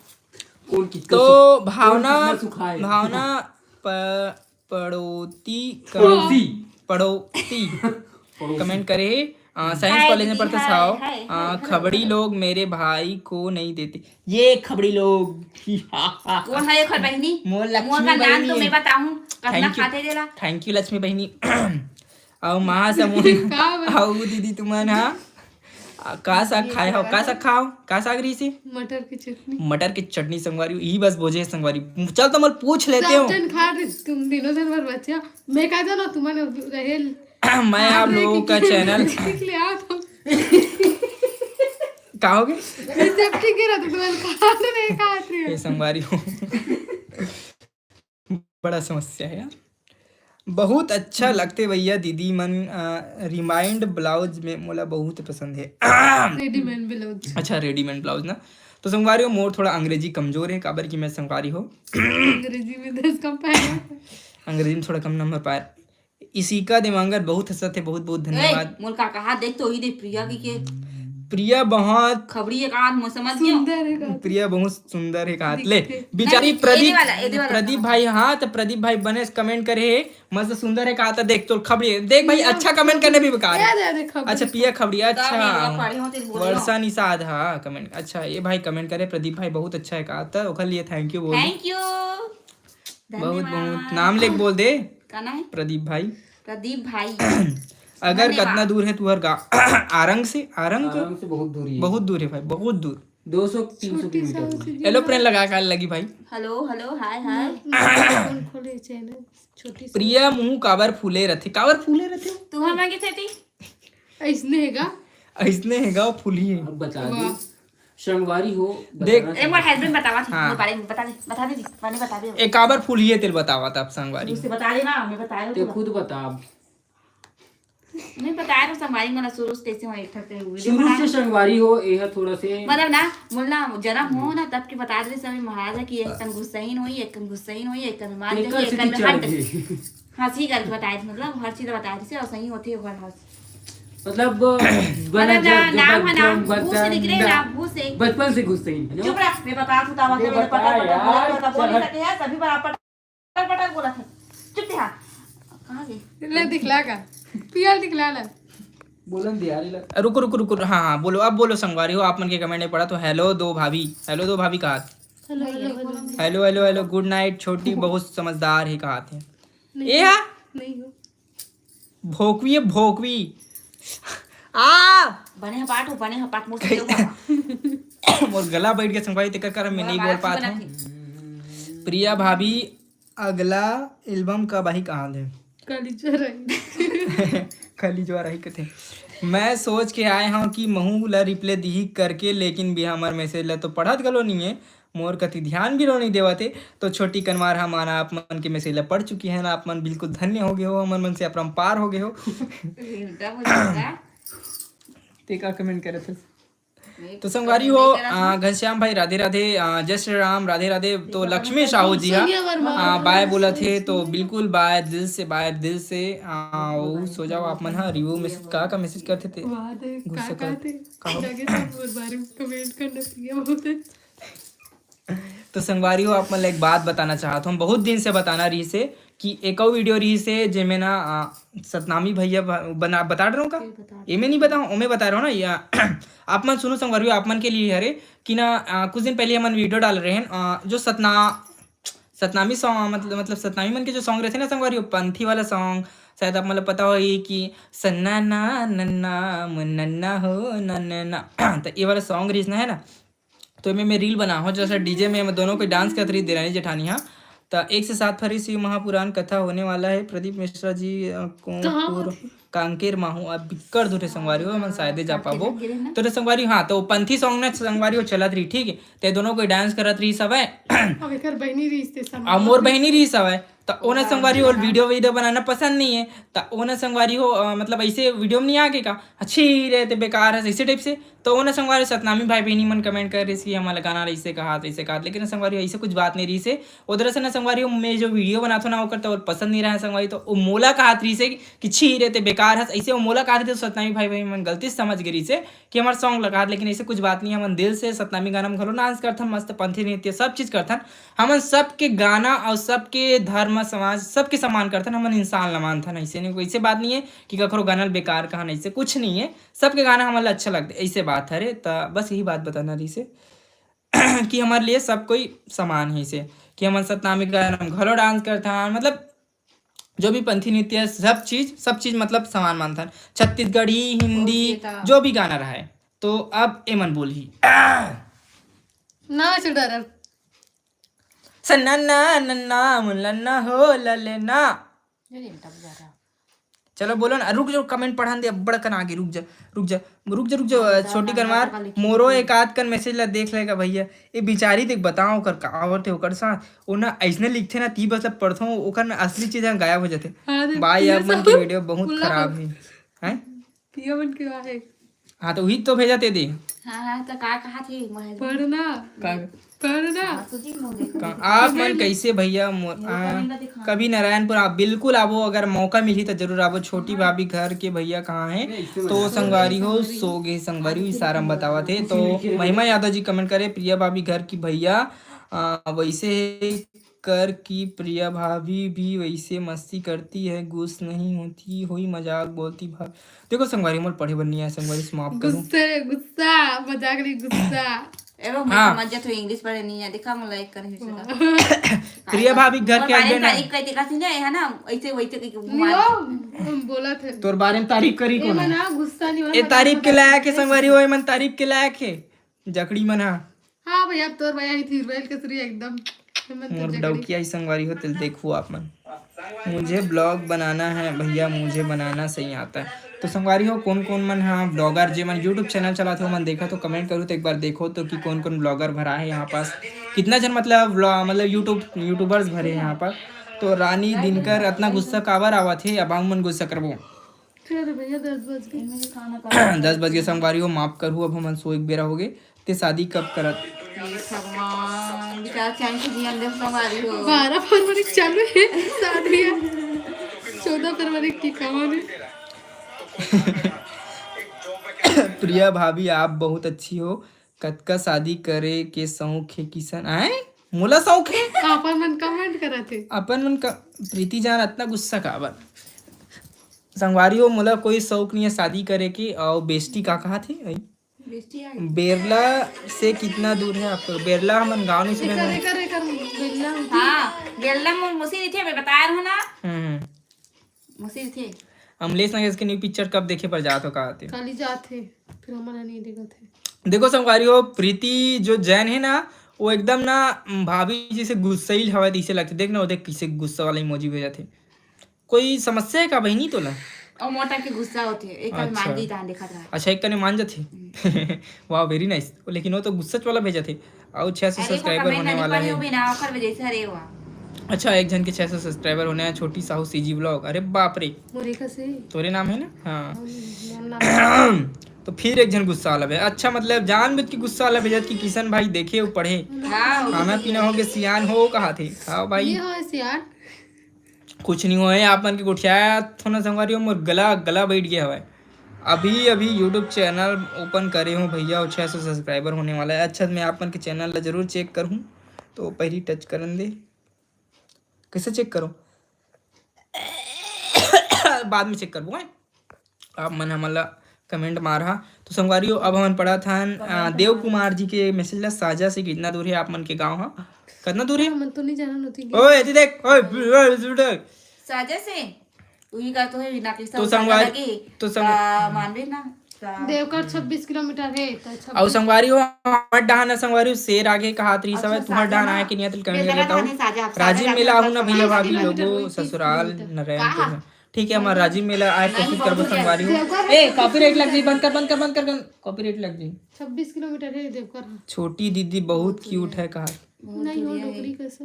कौन कितना तो सुख-, कौन भावना, कितना सुखाए? भावना प-, पड़ोती क-, पड़ोसी। पड़ोती पड़ोसी। कमेंट करे हे, आ, साइंस हाय कॉलेज में दीदी, पढ़ता हाय, था। हाय, आ, हाय, खबड़ी हाय। लोग मेरे भाई को नहीं देते। ये खबड़ी लोग। कौन है ये खर बहिनी? मोर लक्ष्मी मोर का नाम बहिनी तो है। मैं बताऊं, कतना Thank you। खाते देला। Thank you लक्ष्मी बहिनी। अउ महासमुंद, का बा? अउ दीदी तुमन हा, आ, का साग खाए हो? का साग खाओ? का साग रही सी? मटर की चटनी। मटर की चटनी संगवारी, यही बस बोझे संगवारी। चल तो मैं पूछ लेते सब हो। जन खा रहे, तुम दिनों दिन भर बच्चे हो। मैं का जाना तुम्हारे रहे। मैं आप लोगों का चैनल लिख ले आओ तुम। का हो गए? सेफ्टी के रहते तुम्हारे खा रहे, खा रहे हो। ये संगवारी हो। बड़ा समस्या है यार। बहुत अच्छा लगते भैया दीदी मन, अ, रिमाइंड ब्लाउज में मोला बहुत पसंद है। Readymade blouse. अच्छा, रेडीमेड ब्लाउज ना। तो संगवारी हो, मोर थोड़ा अंग्रेजी कमजोर है, काबर कि मैं संगवारी हो। अंग्रेजी में दस कम पाए। अंग्रेजी में थोड़ा कम नंबर पाए। इशिका देवांगन बहुत हंसत है, बहुत बहुत ए, धन्यवाद। मोर का कहा देख तो ही दे प्रिया की के। प्रिया बहुत खबड़ी एक आध मुँह समझ गयो। सुंदर है का? प्रिया बहुत सुंदर है कहा। ले, दिखते। बेचारी नहीं, प्रदीप, एदे वाला, एदे वाला प्रदीप कहा। भाई, हाँ, तो प्रदीप भाई बने कमेंट करे है, मस्त सुंदर है कहा था। देख तो खबड़ी, देख भाई, पिया अच्छा कमेंट करने भी बेकार है। याद है, देख खबड़ी। अच्छा, पिया खबड़ी, अच्छा। तब ये पढ़े होते बोले वर्षा हो। निषाद, हाँ, कमेंट। अच्छा, ये भाई कमेंट करे, प्रदीप भाई बहुत अच्छा है कहा था, ओकर लिए थैंक यू बोल। Thank you. बहुत, बहुत। धन्यवाद। नाम लेके बोल दे। का नाम है? प्रदीप भाई। प्रदीप भाई। अगर धन्यवाद। कतना दूर है तुहर गा-, आरंग से, आरंग? आरंग से बहुत दूर ही है। बहुत दूर है भाई, बहुत दूर। दो सौ, तीन सौ छोटी किलोमीटर सा दूर। उसी एलोप्लेन लगा के लगी भाई। हेलो, हेलो, हाय, हाय। मैं, मैं फोन खोले चैनल, छोटी सा। प्रिया मुंह काबर फूले रथे? काबर फूले रथे? तू हम आगे थे ती। ऐसने है का? ऐसने है का, वो फूली है। अब बता दे। वाह। संगवारी हो, देख। बताना ए, मोर चाहती। हस्बैंड बतावा थी, हाँ। मोर बारे में बता दे, बता दे जी, मैंने बता दे। ए, काबर फूलिए तेल बतावा था आप संगवारी। मुझसे बता देना, मैं बता रही हूँ ते तुरंत। खुद बता। मैं बता रही हूँ संगवारी, मतलब शुरू से कैसे हो, एक ठक से video शुरू बना से रहे। संगवारी हो, ये है थोड़ा से मतलब ना, बोलना जन्म हो ना, तब के बता दे सभी महाराजा कि एक कन गुस्सैन होई, एक कन गुस्सैन होई, एक कन मान एकर जाई, एक सेती कन चढ़ हट। गई। हंसी करके बताए थे, मतलब हर चीज बताए थे, और सही होती है, हर हंस। मतलब, मतलब बना ना, जब, जब नाम है, नाम बचपन भूत से निकले ना। ना, भूत से। बचपन से गुस्सैन, है ना? चुप रह, मैं बता, तू तावा ये के मेरे बता पता, पता, यार, बोला, बोला, बोला, चढ़- सके है, सभी बार आप पटा, पटा, पटा बोला था। चुप रहा। कहाँ गए? ले दिखला का? पियल दिखला ला। बोलन दे यार, इला। रुको, रुको, रुको, हाँ, हाँ, बोलो, अब बोलो संगवारी हो, आप मन के कमेंट नहीं पढ़ा तो हेलो दो भाभी, हेलो दो भाभी कहा। Hello, hello, hello. Hello, hello, hello, good night, छोटी बहुत समझदार है कहा थे। नहीं, ए हा? नहीं हो। भोकवी है, भोकवी। आ! बने हपाट हो, बने हपाट, मोर से क्यों हपाट? मोर गला बैठ गया संगवारी, तेकर कारण मैं नहीं बोल पात हूँ। प्रिया भाभी, अगला एल्बम कब आही, कहाँ ले? काली ज्वर आई। काली ज्वर आई कथे। मैं सोच के आए हूँ कि महू ला रिप्लाई दिही करके, लेकिन भी हमर मैसेज ला तो पढ़त घलो नहीं है। मोर कति ध्यान भी लो नहीं देवत हे। तो छोटी कनवार हमन आप मन के मैसेज ला पढ़ चुकी है ना, आप मन बिल्कुल धन्य हो गए हो, हमर मन से अपरंपार हो गए हो। उल्टा बोल रहा। ते का कमेंट करे थे? तो संगवारी हो, आ, घनश्याम भाई, राधे राधे। आ, जय श्री राम, राधे राधे। तो लक्ष्मी साहू जी हा, आ, बाय बोलत हे, तो बिल्कुल बाय, दिल से बाय, दिल से। आ, ओ, सो जाओ आप मन हा। रिवो मैसेज का, का मैसेज करथे ते? गुस्सा का कर, का हो? जाके सब मोर बारे में कमेंट करना चाहिए बहुत। तो संगवारी हो, आप मन ला एक बात बताना चाहत हूँ, बहुत दिन से बताना रहिस हे कि एक अउ वीडियो रहिस हे, जेमे ना, आ, सतनामी भैया ब-, बना, बता रहे हो का? एमे नहीं बताऊँ, ओमे बता रहे हो ना, या आप मन सुनो संगवारी हो, आप मन के लिए हरे कि ना, आ, कुछ दिन पहले हमन वीडियो डाल रहे हैं, आ, जो सतना-, सतनामी सॉन्ग, मतलब, मतलब सतनामी मन के जो सॉन्ग रहते ना संगवारी हो, पंथी वाला सॉन्ग, शायद आप मन ला पता होही कि सन्ना ना नन्ना मुन्नन्ना हो नन्ना, तो ये वाला सॉन्ग रहिस ना, है ना? तो एमे मैं रील बना हूँ, जैसे डीजे में हम दोनों कोई डांस करत रही, देरानी जेठानी हा। त एक से सात फरवरी शिव महापुराण कथा होने वाला है। प्रदीप मिश्रा जी, अ, को-, कहाँ पुर-, होथे? कांकेर माहू, अब बिक्कट दूर हे संगवारी हो, हमन शायदे जा पाबो। तो रे संगवारी, हाँ, तो पंथी सॉन्ग में संगवारी हो चलत रही, ठीक है, ते दोनों कोई डांस करत रही सब है। अब एकर बहिनी रहिस ते अब मोर बहिनी रहिस हवय, त ओना संगवारी हो वीडियो वीडियो बनाना पसंद नहीं है, त ओना संगवारी हो, अ, मतलब ऐसे वीडियो में नहीं आके का, अच्छी रहते बेकार है, ऐसे टाइप से। तो ओना संगवारी सतनामी भाई बहिनी मन कमेंट कर रही कि हमारा गाना ऐसे कहा, ऐसे कहा, लेकिन संगवारी ऐसे कुछ बात नहीं रही से। उधर से ना संगवारी हो, मैं जो वीडियो बनाता ना ओकर तो पसंद नहीं रहा संगवारी, तो ओ मोला कहत रही से कि छी रहते बेकार है, ऐसे ओ मोला कहत रही तो सतनामी भाई बहिनी मन गलती से समझ गई रही से कि हमार सॉन्ग लगा, लेकिन ऐसे कुछ बात नहीं है। हमन दिल से सतनामी गाना में घलो डांस करथन, मस्त पंथी नृत्य सब चीज करथन। हमन सबके गाना और सबके धर्म समाज सबके सम्मान करथन। हमन इंसान ला मानथन, ऐसे नहीं, कोई ऐसे बात नहीं है कि कखरो गाना ल बेकार कहन, ऐसे कुछ नहीं है। सबके गाना हमन ला अच्छा लगथे, ऐसे बात हरे। त बस यही बात बताना रहिस हे कि हमारे लिए सब कोई समान है, इसे कि हमन सतनामी गाना में घलो डांस करथन, मतलब जो भी पंथी नृत्य, सब चीज, सब चीज मतलब समान मानथन। छत्तीसगढ़ी, हिंदी, जो भी गाना रहे। तो अब एमन बोलही। नाच डरन। सन्ना ना नन्ना मुलन्ना हो ललेना। चलो बोलो ना, रुक जाओ, कमेंट पढ़न दे, अब्बड़ कन आगे, रुक जा, रुक जा, रुक जा, रुक जा। छोटी कनवार, मोरो एक आध कन मैसेज ला देख लेगा भैया। ये बिचारी देख, बताओ ओकर का आवत है ओकर साथ। ओ ना ऐसने लिखथे ना, ती बस पढ़थो, ओकर ना असली चीज गायब हो जाथे। हाँ, भाई, आप मन के वीडियो बहुत खराब है। हैं? पिया मन के आहे। हाँ, तो वही तो भेजा ते दे। हाँ, हाँ, तो का कहा थे, महेश? पढ़ना। का? पढ़ना। हाँ, तो जी, मोरे का, आप मन कैसे भैया, मो-, आ, कभी नारायणपुर आप बिल्कुल आबो, अगर मौका मिली तो जरूर आबो। छोटी भाभी घर के भैया कहाँ है? तो संगवारी हो, सो गे संगवारी, इशारा में बतावत हे। तो महिमा यादव जी कमेंट करे, प्रिया भाभी घर की भैया, आ, वैसे है कर कि प्रिया भाभी भी वैसे मस्ती करती है, गुस्स नहीं होती, होई मजाक बोलती भाभी। देखो संगवारी, मोर पढ़े बर नहीं आए संगवारी, समाप्त करूँ। गुस्से, गुस्सा, मजाक नहीं, गुस्सा। एरो मैं हाँ। समझ जात हूँ, इंग्लिश पढ़े नहीं है, देखा, मैं लाइक करे हूँ इसका। प्रिया भाभी घर के बारे में तारीफ करती करती ना, है ना, ऐसे वैसे कहीं घुमा नहीं, वो हम बोला थे। तोर बारे में तारीफ करी ए, कौन? मना गुस्सा नहीं होना, ए, तारीफ के लायक है संगवारी, वो मन तारीफ के लायक है, जकड़ी मन हा। हाँ भैया, अब तोर भैया ही थी, रोयल केसरी एकदम। मोर डौकिया ही संगवारी हो, तेल देखू आप मन। मुझे ब्लॉग बनाना है भैया, मुझे बनाना सही आता है। तो संगवारी हो, कौन कौन मन हा ब्लॉगर, जे मन YouTube चैनल चलाथे, मन देखा तो कमेंट करू, तो एक बार देखो तो कि कौन कौन ब्लॉगर भरा है यहाँ पास, कितना जन मतलब ब्लॉ-, मतलब YouTube, यूट्यूबर्स भरे हैं यहाँ पर। तो रानी दिनकर, इतना गुस्सा काबर आवत है, अब हम मन गुस्सा करबो। चलो भैया, दस बज गए। दस बज गए संगवारी हो, माफ करहू, अब हमन सोए के बेरा हो गए। ते शादी कब करत? हे भगवान, बेचारा चैन से जियन दे संगवारी हो। बारह फरवरी चालू है शादी है। चौदह फरवरी की कहानी। प्रिया भाभी, आप बहुत अच्छी हो। कतका शादी करे के शौक है किसन? आए, मोला शौक है? अपन मन कमेंट करत हे। अपन मन का, प्रीति जान, इतना गुस्सा काबर? संगवारी हो, मोला कोई शौक नहीं है शादी करे के। और बेस्टी का कहा थे? बेस्टी आ गई। बेरला से कितना दूर है आपको? बेरला हमन गाँव नहीं सुने एकर, हैं। एकर, एकर बेरला होती। हाँ, बेरला में मौसी नहीं थे, मैं बता रहा हूँ ना। हम्म, हम्म। मौसी थे। अमलेश नगेश के न्यू पिक्चर कब देखे बर जात हो, का आते? काली जात हे, फिर हमन नहीं देखत हे। देखो संगवारी हो, प्रीति जो जैन है ना, वो एकदम ना, भाभी जैसे गुस्सैल हवय तैसे लगथे। देख ना, वो देख कैसे गुस्सा वाला इमोजी भेजत हे। कोई समस्या है का बहिनी तोला? और मोटा के गुस्सा होथे, एक अच्छा। मान जी तान देखत रहा। अच्छा, एक कने मान जाथे। वाह, very nice। लेकिन वो तो गुस्सा वाला भेजत हे। और छह सौ अरे, वो सब्सक्राइबर कमेंट होने नहीं वाला पढ़े है। हो बिना, ओकर वजह से, अरे वाह। अच्छा, एक जन के छह सौ सब्सक्राइबर होने हैं, छोटी साहू सीजी ब्लॉग। अरे बाप रे। मोरे का से। तोरे नाम है ना? हाँ। हम, मोर नाम। तो फिर एक झन गुस्सा वाला भेज, अच्छा, मतलब, जानबूझ के गुस्सा वाला भेजत कि किशन भाई देखे हो, पढ़े, हाँ, खाना पीना हो के सियान हो, कहा थे, खाओ भाई। ये हो सियान। कुछ नहीं होए, आप मन के गोठियात हों ना संगवारी हो, मोर गला, गला बैठ गया हवय। अभी अभी YouTube चैनल ओपन करे हूँ भैया, और छः सौ सब्सक्राइबर होने वाला है। अच्छा, मैं आप मन के चैनल ला जरूर चेक करूँ, तो पहली टच करन दे। कैसे चेक करूँ? बाद में चेक करबो, हैं? आप मन हमन ला कमेंट मार हा। तो संगवारी हो, अब हमन पढ़त हन, अ, देव कुमार जी के मैसेज ला। साजा से कितना दूर है आप मन के गांव हा? कितना दूर है? हमन तो नहीं जाना नोती। ओए, एती देख, ओए, ओए, ओए, देख। साजा से उही का तो है, विना के तो संगवारी, तो संग- का मानवे ना का देवघर छब्बीस किलोमीटर है, तो छब्बीस। अउ संगवारी हो, हमर डहान ह संगवारी हो, शेर आगे कहात रही सवय, अच्छा, तुहर डहान साजा आए ना। के नियत कमेंट बेलदरा करता हूँ। थाने साजा, आप राजीव साजा मेला जाके आहू ना साजा भैया जाके भाभी किलोमीटर लोगो वही तीस ससुराल किलोमीटर। न रहे कहाँ? ठीक है, हमर राजीव मेला आए कोशिश करबो संगवारी हो। ए, कॉपीराइट लग जाई, बंद कर, बंद कर, बंद कर, कॉपीराइट लग जाई। छब्बीस किलोमीटर है देवघर। छोटी दीदी बहुत क्यूट है कहा। बहुत नहीं हो बढ़िया है। डोकरी कैसे?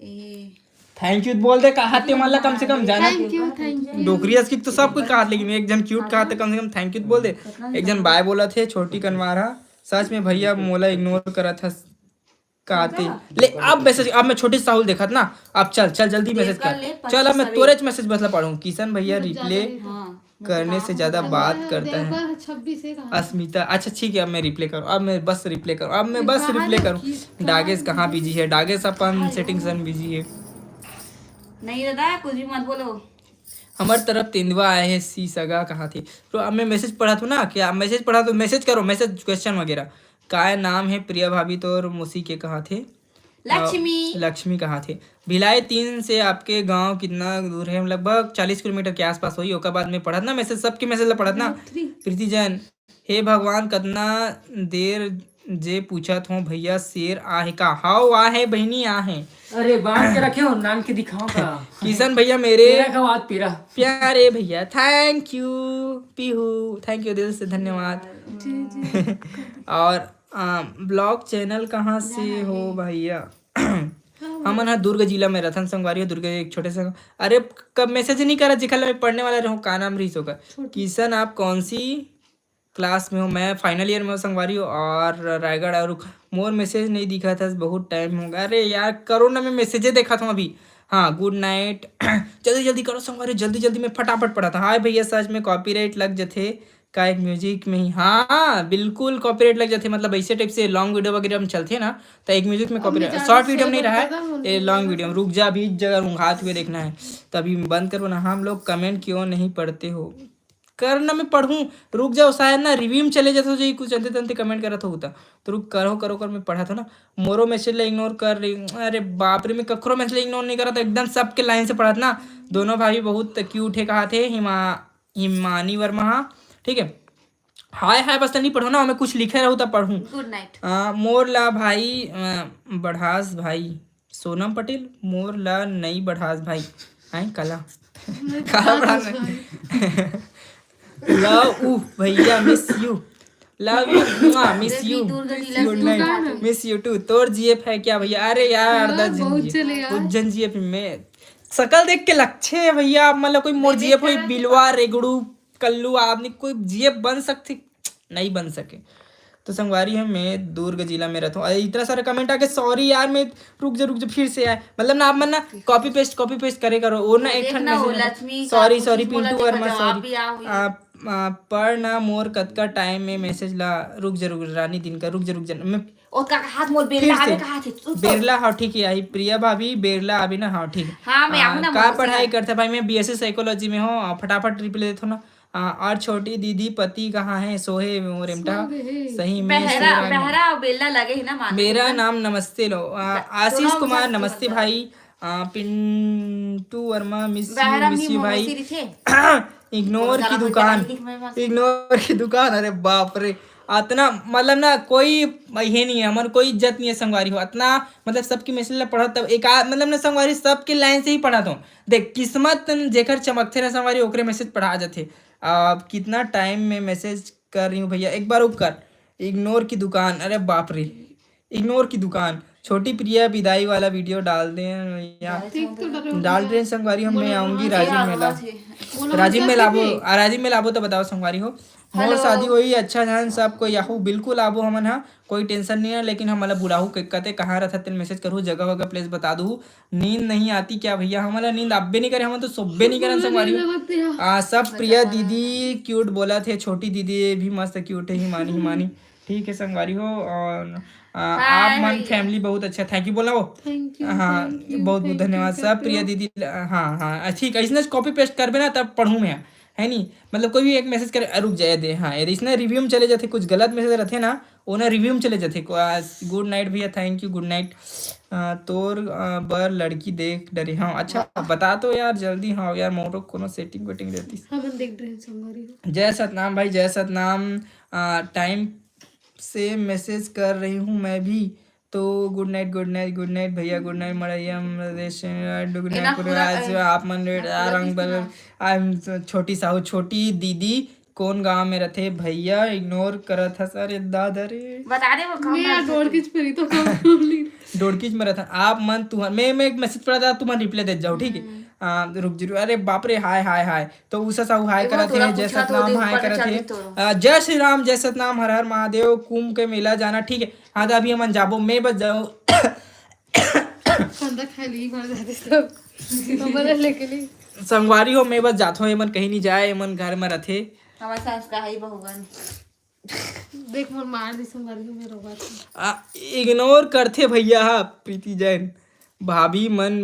ए, थैंक यू बोल दे, कहा ते मन ला कम से कम जाना। Thank you, thank you. डोकरी अस की तो सब कोई कहा, लेकिन एक झन क्यूट कहा ते कम से कम थैंक यू बोल दे। एक झन बाय बोलत हे, छोटी कनवार हा। सच में भैया मोला इग्नोर करत हस कहते। ले अब मैसेज, अब मैं छोटी साहुल देखत ना। अब चल चल जल्दी मैसेज कर। चल अब मैं तोरेच मैसेज बस ला पढ़ूँ। किशन भैया रिप्ले हाँ। करने से ज्यादा बात करता है। देवघर छब्बीस है कहाँ? अस्मिता, अच्छा ठीक है, अब मैं रिप्ले करूँ, अब मैं बस रिप्ले करूँ, अब मैं बस रिप्ले करूँ। डागेश कहाँ बिजी है? डागेश अपन सेटिंग्स में बिजी है। नहीं दादा, कुछ भी मत बोलो। हमर तरफ तेंदुआ आए हे सी सगा कहा थे। तो अब मैं मैसेज पढ़ा थू ना, क्या मैसेज पढ़ा तो मैसेज करो, मैसेज क्वेश्चन वगैरह। काय नाम है प्रिया भाभी तोर मौसी के कहा थे? लक्ष्मी। लक्ष्मी कहा थे। भिलाई तीन से आपके गांव कितना दूर है? लगभग चालीस किलोमीटर के आसपास होही। ओकर बाद में पढ़त ना मैसेज, सबके मैसेज ला पढ़त ना। प्रीति जैन, हे भगवान, कतना देर जे पूछत हो भैया, शेर आहे का? हाव, आहे बहिनी, आहे। अरे बांध के रखे हो, नान के दिखाओ का। किशन भैया मेरे तेरा का बात पीरा। प्यारे भैया, थैंक यू पीहू, थैंक यू, दिल से धन्यवाद। जी जी। और ब्लॉग चैनल कहाँ से हो भैया? हमन ह दुर्ग जिला में रथन संगवारी हो। दुर्ग एक छोटे से, अरे, कब मैसेज नहीं करा जेखर ला मैं पढ़ने वाला रहूं, का नाम रहीस ओकर? किशन, आप कौन सी क्लास में हो? मैं फाइनल ईयर में हो संगवारी हो। और रायगढ़, और मोर मैसेज नहीं दिखा था, बहुत टाइम हो गया। अरे यार, करो ना, मैं मैसेजे देखा था अभी। हाँ, गुड नाइट। जल्दी जल्दी करो संगवारी, जल्दी जल्दी में फटाफट पढ़ा था। हाय भैया, सच में कॉपीराइट लग जथे का एक म्यूजिक में ही? हाँ, बिल्कुल कॉपीराइट लग जाथे। मतलब ऐसे टाइप से लॉन्ग वीडियो वगैरह में चलथे ना, तो एक म्यूजिक में कॉपीराइट। शॉर्ट वीडियो में नहीं रहा है, ए लॉन्ग वीडियो में। रुक जा, अभी एक जगह रुंघात हुए देखना है, तभी बंद करबो ना। हम लोग कमेंट क्यों नहीं पढ़ते हो? कर ना, मैं पढ़ूं, रुक जाओ, शायद ना रिव्यू में चले जाते हो, जो कुछ अंते तंते कमेंट करत हो उता। तो रुक, करो करो कर, मैं पढ़त हो ना। मोरो मैसेज ला इग्नोर कर रही। अरे बाप रे, मैं कखरो मैसेज ला इग्नोर नहीं करत, एकदम सबके लाइन से पढ़त ना। दोनों भाभी बहुत क्यूट है कहा थे हिमा हिमानी वर्मा हा, ठीक है। हाय हाय बस नहीं पढ़ो ना, मैं कुछ लिखे रहूँ तब पढ़ूँ। गुड नाइट। आ, मोर ला भाई, आ, बढ़ास भाई, सोनम पटेल, मोर ला नई बढ़ास भाई। हैं, कला। कला बढ़ास भाई। लव, ऊ, भैया, miss you. Love you, miss you. Durg जिला good night, miss you too. तोर जीएफ है क्या भैया? अरे यार, अर्धा जिन जीएफ। उज्जैन जीएफ में सकल देख के लच्छे है भैया। आप मतलब कोई मोर जीएफ होई, बिलवा, रेगड़ू, कल्लू आदमी कोई जीएफ बन सकथे? नहीं बन सके। तो संगवारी है, मैं दुर्ग जिला में रहता हूँ। अरे इतना सारा कमेंट आके, सॉरी यार, मैं रुक जा, रुक जा, फिर से आए। मतलब ना, आप मन ना कॉपी पेस्ट, कॉपी पेस्ट करे करो। और ना एक ठन message, sorry sorry, Pintu Verma, sorry. आ, आ, पढ़ ना मोर कतका टाइम में मैसेज ला। रुक जा, रुक जा, रानी दिन का, रुक जा, रुक जा। मैं ओ का हाथ मोर बेरला आवे कहा थे। बेरला, हाँ ठीक है, आई प्रिया भाभी, बेरला आवे ना, हाँ ठीक है। हाँ, मैं आऊँ ना, का पढ़ाई करता भाई? मैं बीएससी साइकोलॉजी में हूँ। फटाफट रिप्लाई देता हूँ ना। आ, और छोटी दीदी पति कहाँ है? सोहे वो रेमटा। सही में बहरा, बहरा और बेला लगे है ना माँ। मेरा नाम नमस्ते लो। आ, आशीष कुमार, नमस्ते भाई। आ, पिंटू वर्मा, मिस यू, मिस यू भाई। इग्नोर की दुकान, इग्नोर की दुकान। अरे बाप रे, अतना मतलब ना कोई ये नहीं है, हमर कोई इज्जत नहीं है संगवारी हो। अतना मतलब सबकी मैसेज ला पढ़त तब एक आ-, मतलब ना संगवारी सबके लाइन से ही पढ़त हूँ। देख किस्मत जेकर चमकथे ना संगवारी, ओकरे मैसेज पढ़ा जाथे। अब कितना टाइम में मैसेज कर रही हूँ भैया, एक बार रुक कर। इग्नोर की दुकान, अरे बाप रे, इग्नोर की दुकान। छोटी प्रिया विदाई वाला वीडियो डाल दे या। ठीक तो डरो। डाल रहे हैं संगवारी हो, मैं आऊंगी राजीव मेला। राजीव मेला आबो, आ, राजीव मेला आबो तो बताओ संगवारी हो। मोर शादी होई, अच्छा ध्यान सब कोई आहू, बिल्कुल आबो हमन हा, कोई टेंशन नहीं है। लेकिन हमला बुलाहू के-, कते कहाँ रहत हे तेन मैसेज करहू, जगह वगह प्लेस बता दू। नींद नहीं आती क्या भैया? हमला नींद आबे नहीं करे, हमन तो सोबे नहीं करन संगवारी हो। आ, सब प्रिया दीदी क्यूट बोलत हे, छोटी दीदी भी मस्त क्यूट है, हिमानी हिमानी। ठीक है संगवारी हो। और आ, आप मन फैमिली बहुत अच्छा, थैंक यू बोला हो। हाँ, बहुत बहुत धन्यवाद सब प्रिया दीदी। हाँ हाँ, ठीक है, इसने कॉपी पेस्ट करबे ना तब पढ़ूँ मैं, है नी? मतलब कोई भी एक मैसेज करे, रुक जाए दे, हाँ, यदि इसने रिव्यू में चले जाते, कुछ गलत मैसेज रहते ना, वो ना रिव्यू में चले जाते। गुड नाइट भैया, थैंक यू, गुड नाइट। तोर आ, बर लड़की देख डरे, हाँ, अच्छा बता तो यार जल्दी, हाँ यार, मोरो कोनो सेटिंग वेटिंग रहती। हमन देख रहे हैं संगवारी हो। जय सतनाम भाई, जय सतनाम। टाइम से मैसेज कर रही हूँ मैं भी। तो गुड नाइट, गुड नाइट, गुड नाइट भैया, गुड नाइट मड़ैया, गुड नाइट। आज आप मन रंग बदल, आई एम छोटी साहू, छोटी दीदी कौन गांव में रहते भैया? इग्नोर करत हस। अरे दादा रे, बता दे वो कौन मैं यार गांव से। डोड़किच परी तो कौन बोली? डोड़किच में रहता आप मन, तुहर मैं मैं एक मैसेज पढ़ा था, तुमन रिप्लाई दे जाओ, ठीक है? आ, रुक जरूर। अरे बाप रे, हाय हाय हाय। तो उषा साहू हाय करत हे, जय सतनाम हाय करत हे। आ, जय श्री राम, जय सतनाम, हर हर महादेव, कुंभ के मेला जाना, ठीक है? हाँ, तो अभी हमन जाबो, मैं बस जाऊँ। कंधा खाली भर जाते सब। हमर लेके नहीं। संगवारी हो, मैं बस जाथो, एमन कहीं नहीं जाए, एमन घर में रथे। हमारे सास का है बहुगन। देख मोर मार दी संगवारी हो, मैं रोवा था। आ, इग्नोर करथे भैया हा, प्रीति जैन। भाभी मन,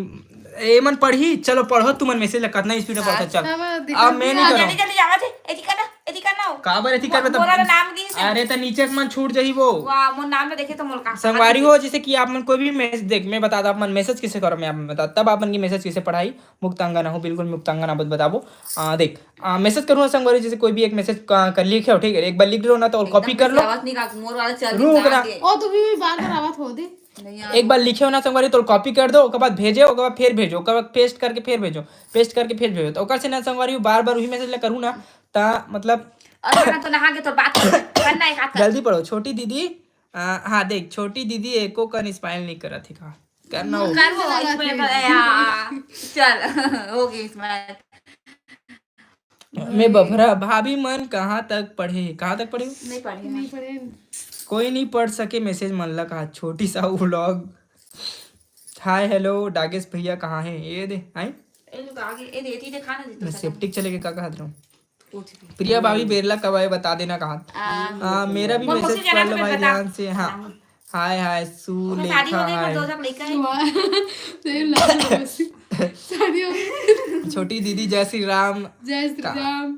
एमन पढ़ही, चलो पढ़ो तुमन मैसेज ला, कतना स्पीड में पढ़ता, चल। अब मैं नहीं करूँ। जल्दी जल्दी आवा थे, एती करना, एती करना हो। काबर एती करबे तब? मोला नाम दी से। अरे त नीचे मन छूट जही वो। वाह, मोर नाम ना देखे तो मोर का। संगवारी हो, जैसे कि आप मन कोई भी मैसेज, देख मैं बता दा, आप मन मैसेज कैसे करो, मैं आप मन बता, तब आप मन की मैसेज कैसे पढ़ाई, मुक्तांगना हो, बिल्कुल मुक्तांगना बत बताबो। आ, देख, आ, मैसेज करूँ ना संगवारी, जैसे कोई भी एक मैसेज कर लिखे हो, ठीक है, एक बार लिख लो ना तो कॉपी कर लो। आवाज नहीं का, मोर वाला चल रुक ना। ओ, तू भी बार बार आवाज हो दे। नहीं यार। एक बार लिखे हो ना संगवारी, तो कॉपी कर दो, ओकर बाद भेजे, ओकर बाद फिर भेजो, ओकर बाद पेस्ट करके फिर भेजो, पेस्ट करके फिर भेजो। तो ओकर से ना संगवारी, बार बार वही मैसेज ला करूँ ना, ता मतलब अच्छा, ना तो नहा के तो बात कर, करना एक हाथ कर। जल्दी पढ़ो, छोटी दीदी। आ, हाँ देख, छोटी दीदी एको कन स्माइल नहीं करत हे का? करना हो। कर वो, इसमें तो, या, चल, हो गई इसमें। मैं बफरा, भाभी मन कहाँ तक पढ़े, कहाँ तक पढ़े? नहीं पढ़े। नहीं पढ़े। कोई नहीं पढ़ सके मैसेज मन ला कहा, छोटी साहू व्लॉग। हाय हेलो डागेश भैया कहाँ है? ये दे, आई। ए, जो आगे, ए, दे, एती देखा ना, मैं सेप्टिक चले के का कहत रहूँ? प्रिया भाभी बेरला कब आए बता देना कहा। आ, मेरा भी मैसेज कर लो भाई ध्यान से। हाँ, हाय हाय सुलेखा हाय। छोटी दीदी जय श्री राम। जय श्री राम।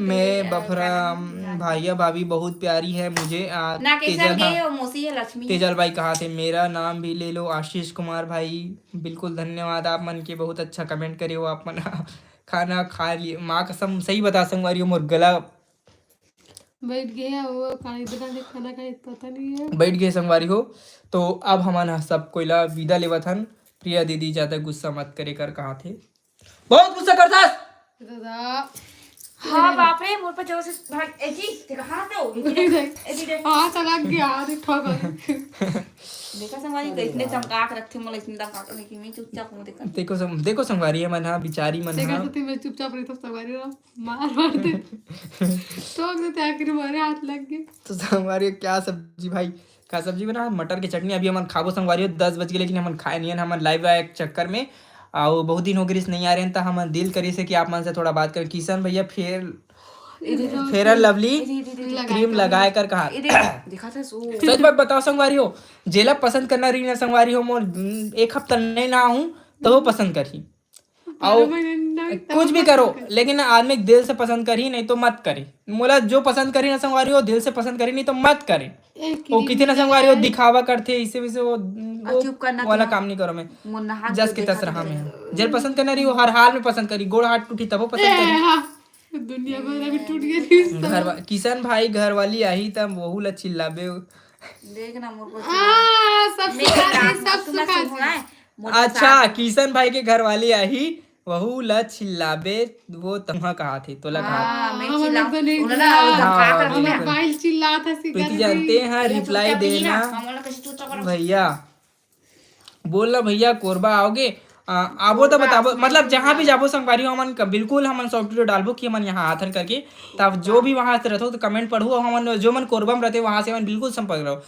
मैं बफरा। भैया भाभी बहुत प्यारी है मुझे। तेजल, हाँ। तेजल भाई कहा थे, मेरा नाम भी ले लो आशीष कुमार भाई। बिल्कुल धन्यवाद आप मन के, बहुत अच्छा कमेंट करे हो आप मन। खाना खा लिए, माँ कसम सही बता संगवारी हो, मोर गला बैठ गया वो खाने, इतना देर खाना खाए, पता नहीं है। बैठ गए संगवारी हो। तो अब हमन ह सब कोई ला विदा लेवत हन। प्रिया दीदी ज्यादा गुस्सा मत करे कर कहा थे, बहुत गुस्सा करथस। दादा। हाँ बाप रे, मोर पर जोर से भाग, ए जी, देखा हाथ हो, ए जी देख, ए जी देख। हाथ अलग गया, देख ठोक। देखा संगवारी, इतने चमका के रखथे मोला, इतने दमका के, लेकिन मैं चुपचाप हूँ, देखा। देखो संग-, देखो संगवारी, ये मन हा, बिचारी मन देखा हा। मैं चुपचाप रही तो संगवारी रहा। मार मार दे। ठोक देते आखिर मारे हाथ लग गए। तो संगवारी क्या सब्जी भाई, का सब्जी बना? मटर की चटनी। अभी हमन खाबो संगवारी हो, दस बज गए लेकिन हमन खाए नहीं हन, हमन लाइव आए चक्कर में। और बहुत दिन हो गए नहीं आ रहे हैं, तो हमन दिल करी से कि आप मन से थोड़ा बात करें। किशन भैया फेयर, फेयर लवली क्रीम लगाए कर कहा। सच बात बताओ संगवारी हो, जेला पसंद करना रही ना संगवारी हो, मोर एक हफ्ता नहीं ना हूँ तो वो पसंद करही। और कुछ भी करो, लेकिन आदमी दिल से पसंद करी, नहीं तो मत करे। मोला जो पसंद करी ना संगवारी हो, दिल से पसंद करी, नहीं तो मत करे। वो कितने ना संगवारी हो दिखावा करथे, इसे वैसे वो, वो वाला काम नहीं करो। मैं जस के तस रहा मैं। जेल पसंद करना रही, वो हर हाल में पसंद करी, गोड़ हाथ टूटी तब वो पसंद करी। दुनिया भर अभी टूट गया। घर वा-, किशन भाई घर वाली आही तब वहू ला चिल्लाबे। देख ना मोर को। सब सुना, सब सुना। अच्छा, किशन भाई के घर वाली आही, वहू ला चिल्लाबे, वो तमहा कहा थे, तोला कहा। हाँ, मैं चिल्लाऊं। उन्होंने धमका कर दिया। प्रीति जानते हैं, रिप्लाई देना भैया। बोल ना भैया, कोरबा आओगे? आ, आबो तो बताबो, मतलब जहाँ भी जाबो संगवारी हो, हमन क-, बिल्कुल हमन शॉर्ट वीडियो डालबो कि हमन यहाँ आथन करके। तब जो भी वहाँ से रहतो तो कमेंट पढ़ू, और हमन जो मन कोरबा में रहते वहाँ से हमन बिल्कुल संपर्क रहो।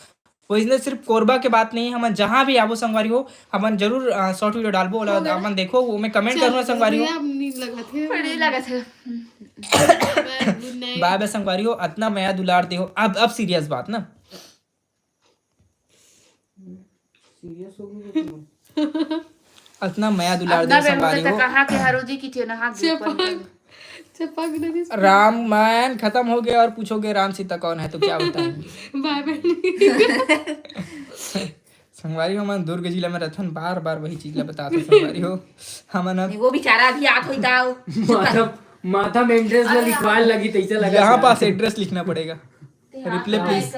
वैसने सिर्फ कोरबा के बात नहीं, हमन जहाँ भी आबो संगवारी हो, हमन जरूर शॉर्ट वीडियो डालबो। ओला हमन देखो, वो मैं कमेंट करूँगा संगवारी हो। बाय बाय संगवारी हो, अतना मया दुलार दे हो। अब अब सीरियस बात ना, सीरियस हो गई। अतना मया दुलार दे संगवारी हो। कहाँ के हरो जी की चेना हाथ चपक, चपक दे। रामायण खत्म हो गया और पूछोगे राम सीता कौन है तो क्या बताएंगे? बाय बाय। संगवारी हो, हमन दुर्ग जिला में रहथन, बार बार वही चीज ला बताथन संगवारी हो। हमन अब वो बेचारा अभी आत होई दाव। माथा, माथा में एड्रेस ला लिखवाए लगी, तैसे लगा यहाँ पास एड्रेस लिखना पड़ेगा। Replay please.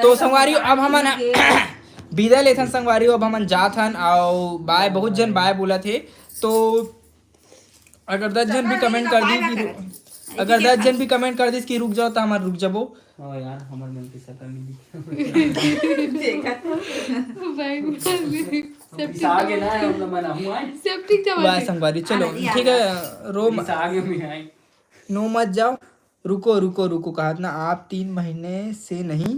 तो संगवारी हो, अब हमन विदा लेथन संगवारी हो, अब हमन जात हन। आओ बाय, बहुत जन बाय बोलत हे। तो अगर दस जन भी कमेंट कर दी कि रु-, अगर दस जन भी कमेंट कर दिस कि रुक जाओ, तो हमन रुक जाबो। हाँ यार, हमर मन के सकल नहीं दिखे। देखा। भाई, सेप्टिक आगे ना है, हम लोग मना हुआ है। सेप्टिक जमा बाय संगवारी, चलो ठीक है, रो आगे में आए। नो मत जाओ। रुको रुको रुको, कहा ना आप तीन महीने से नहीं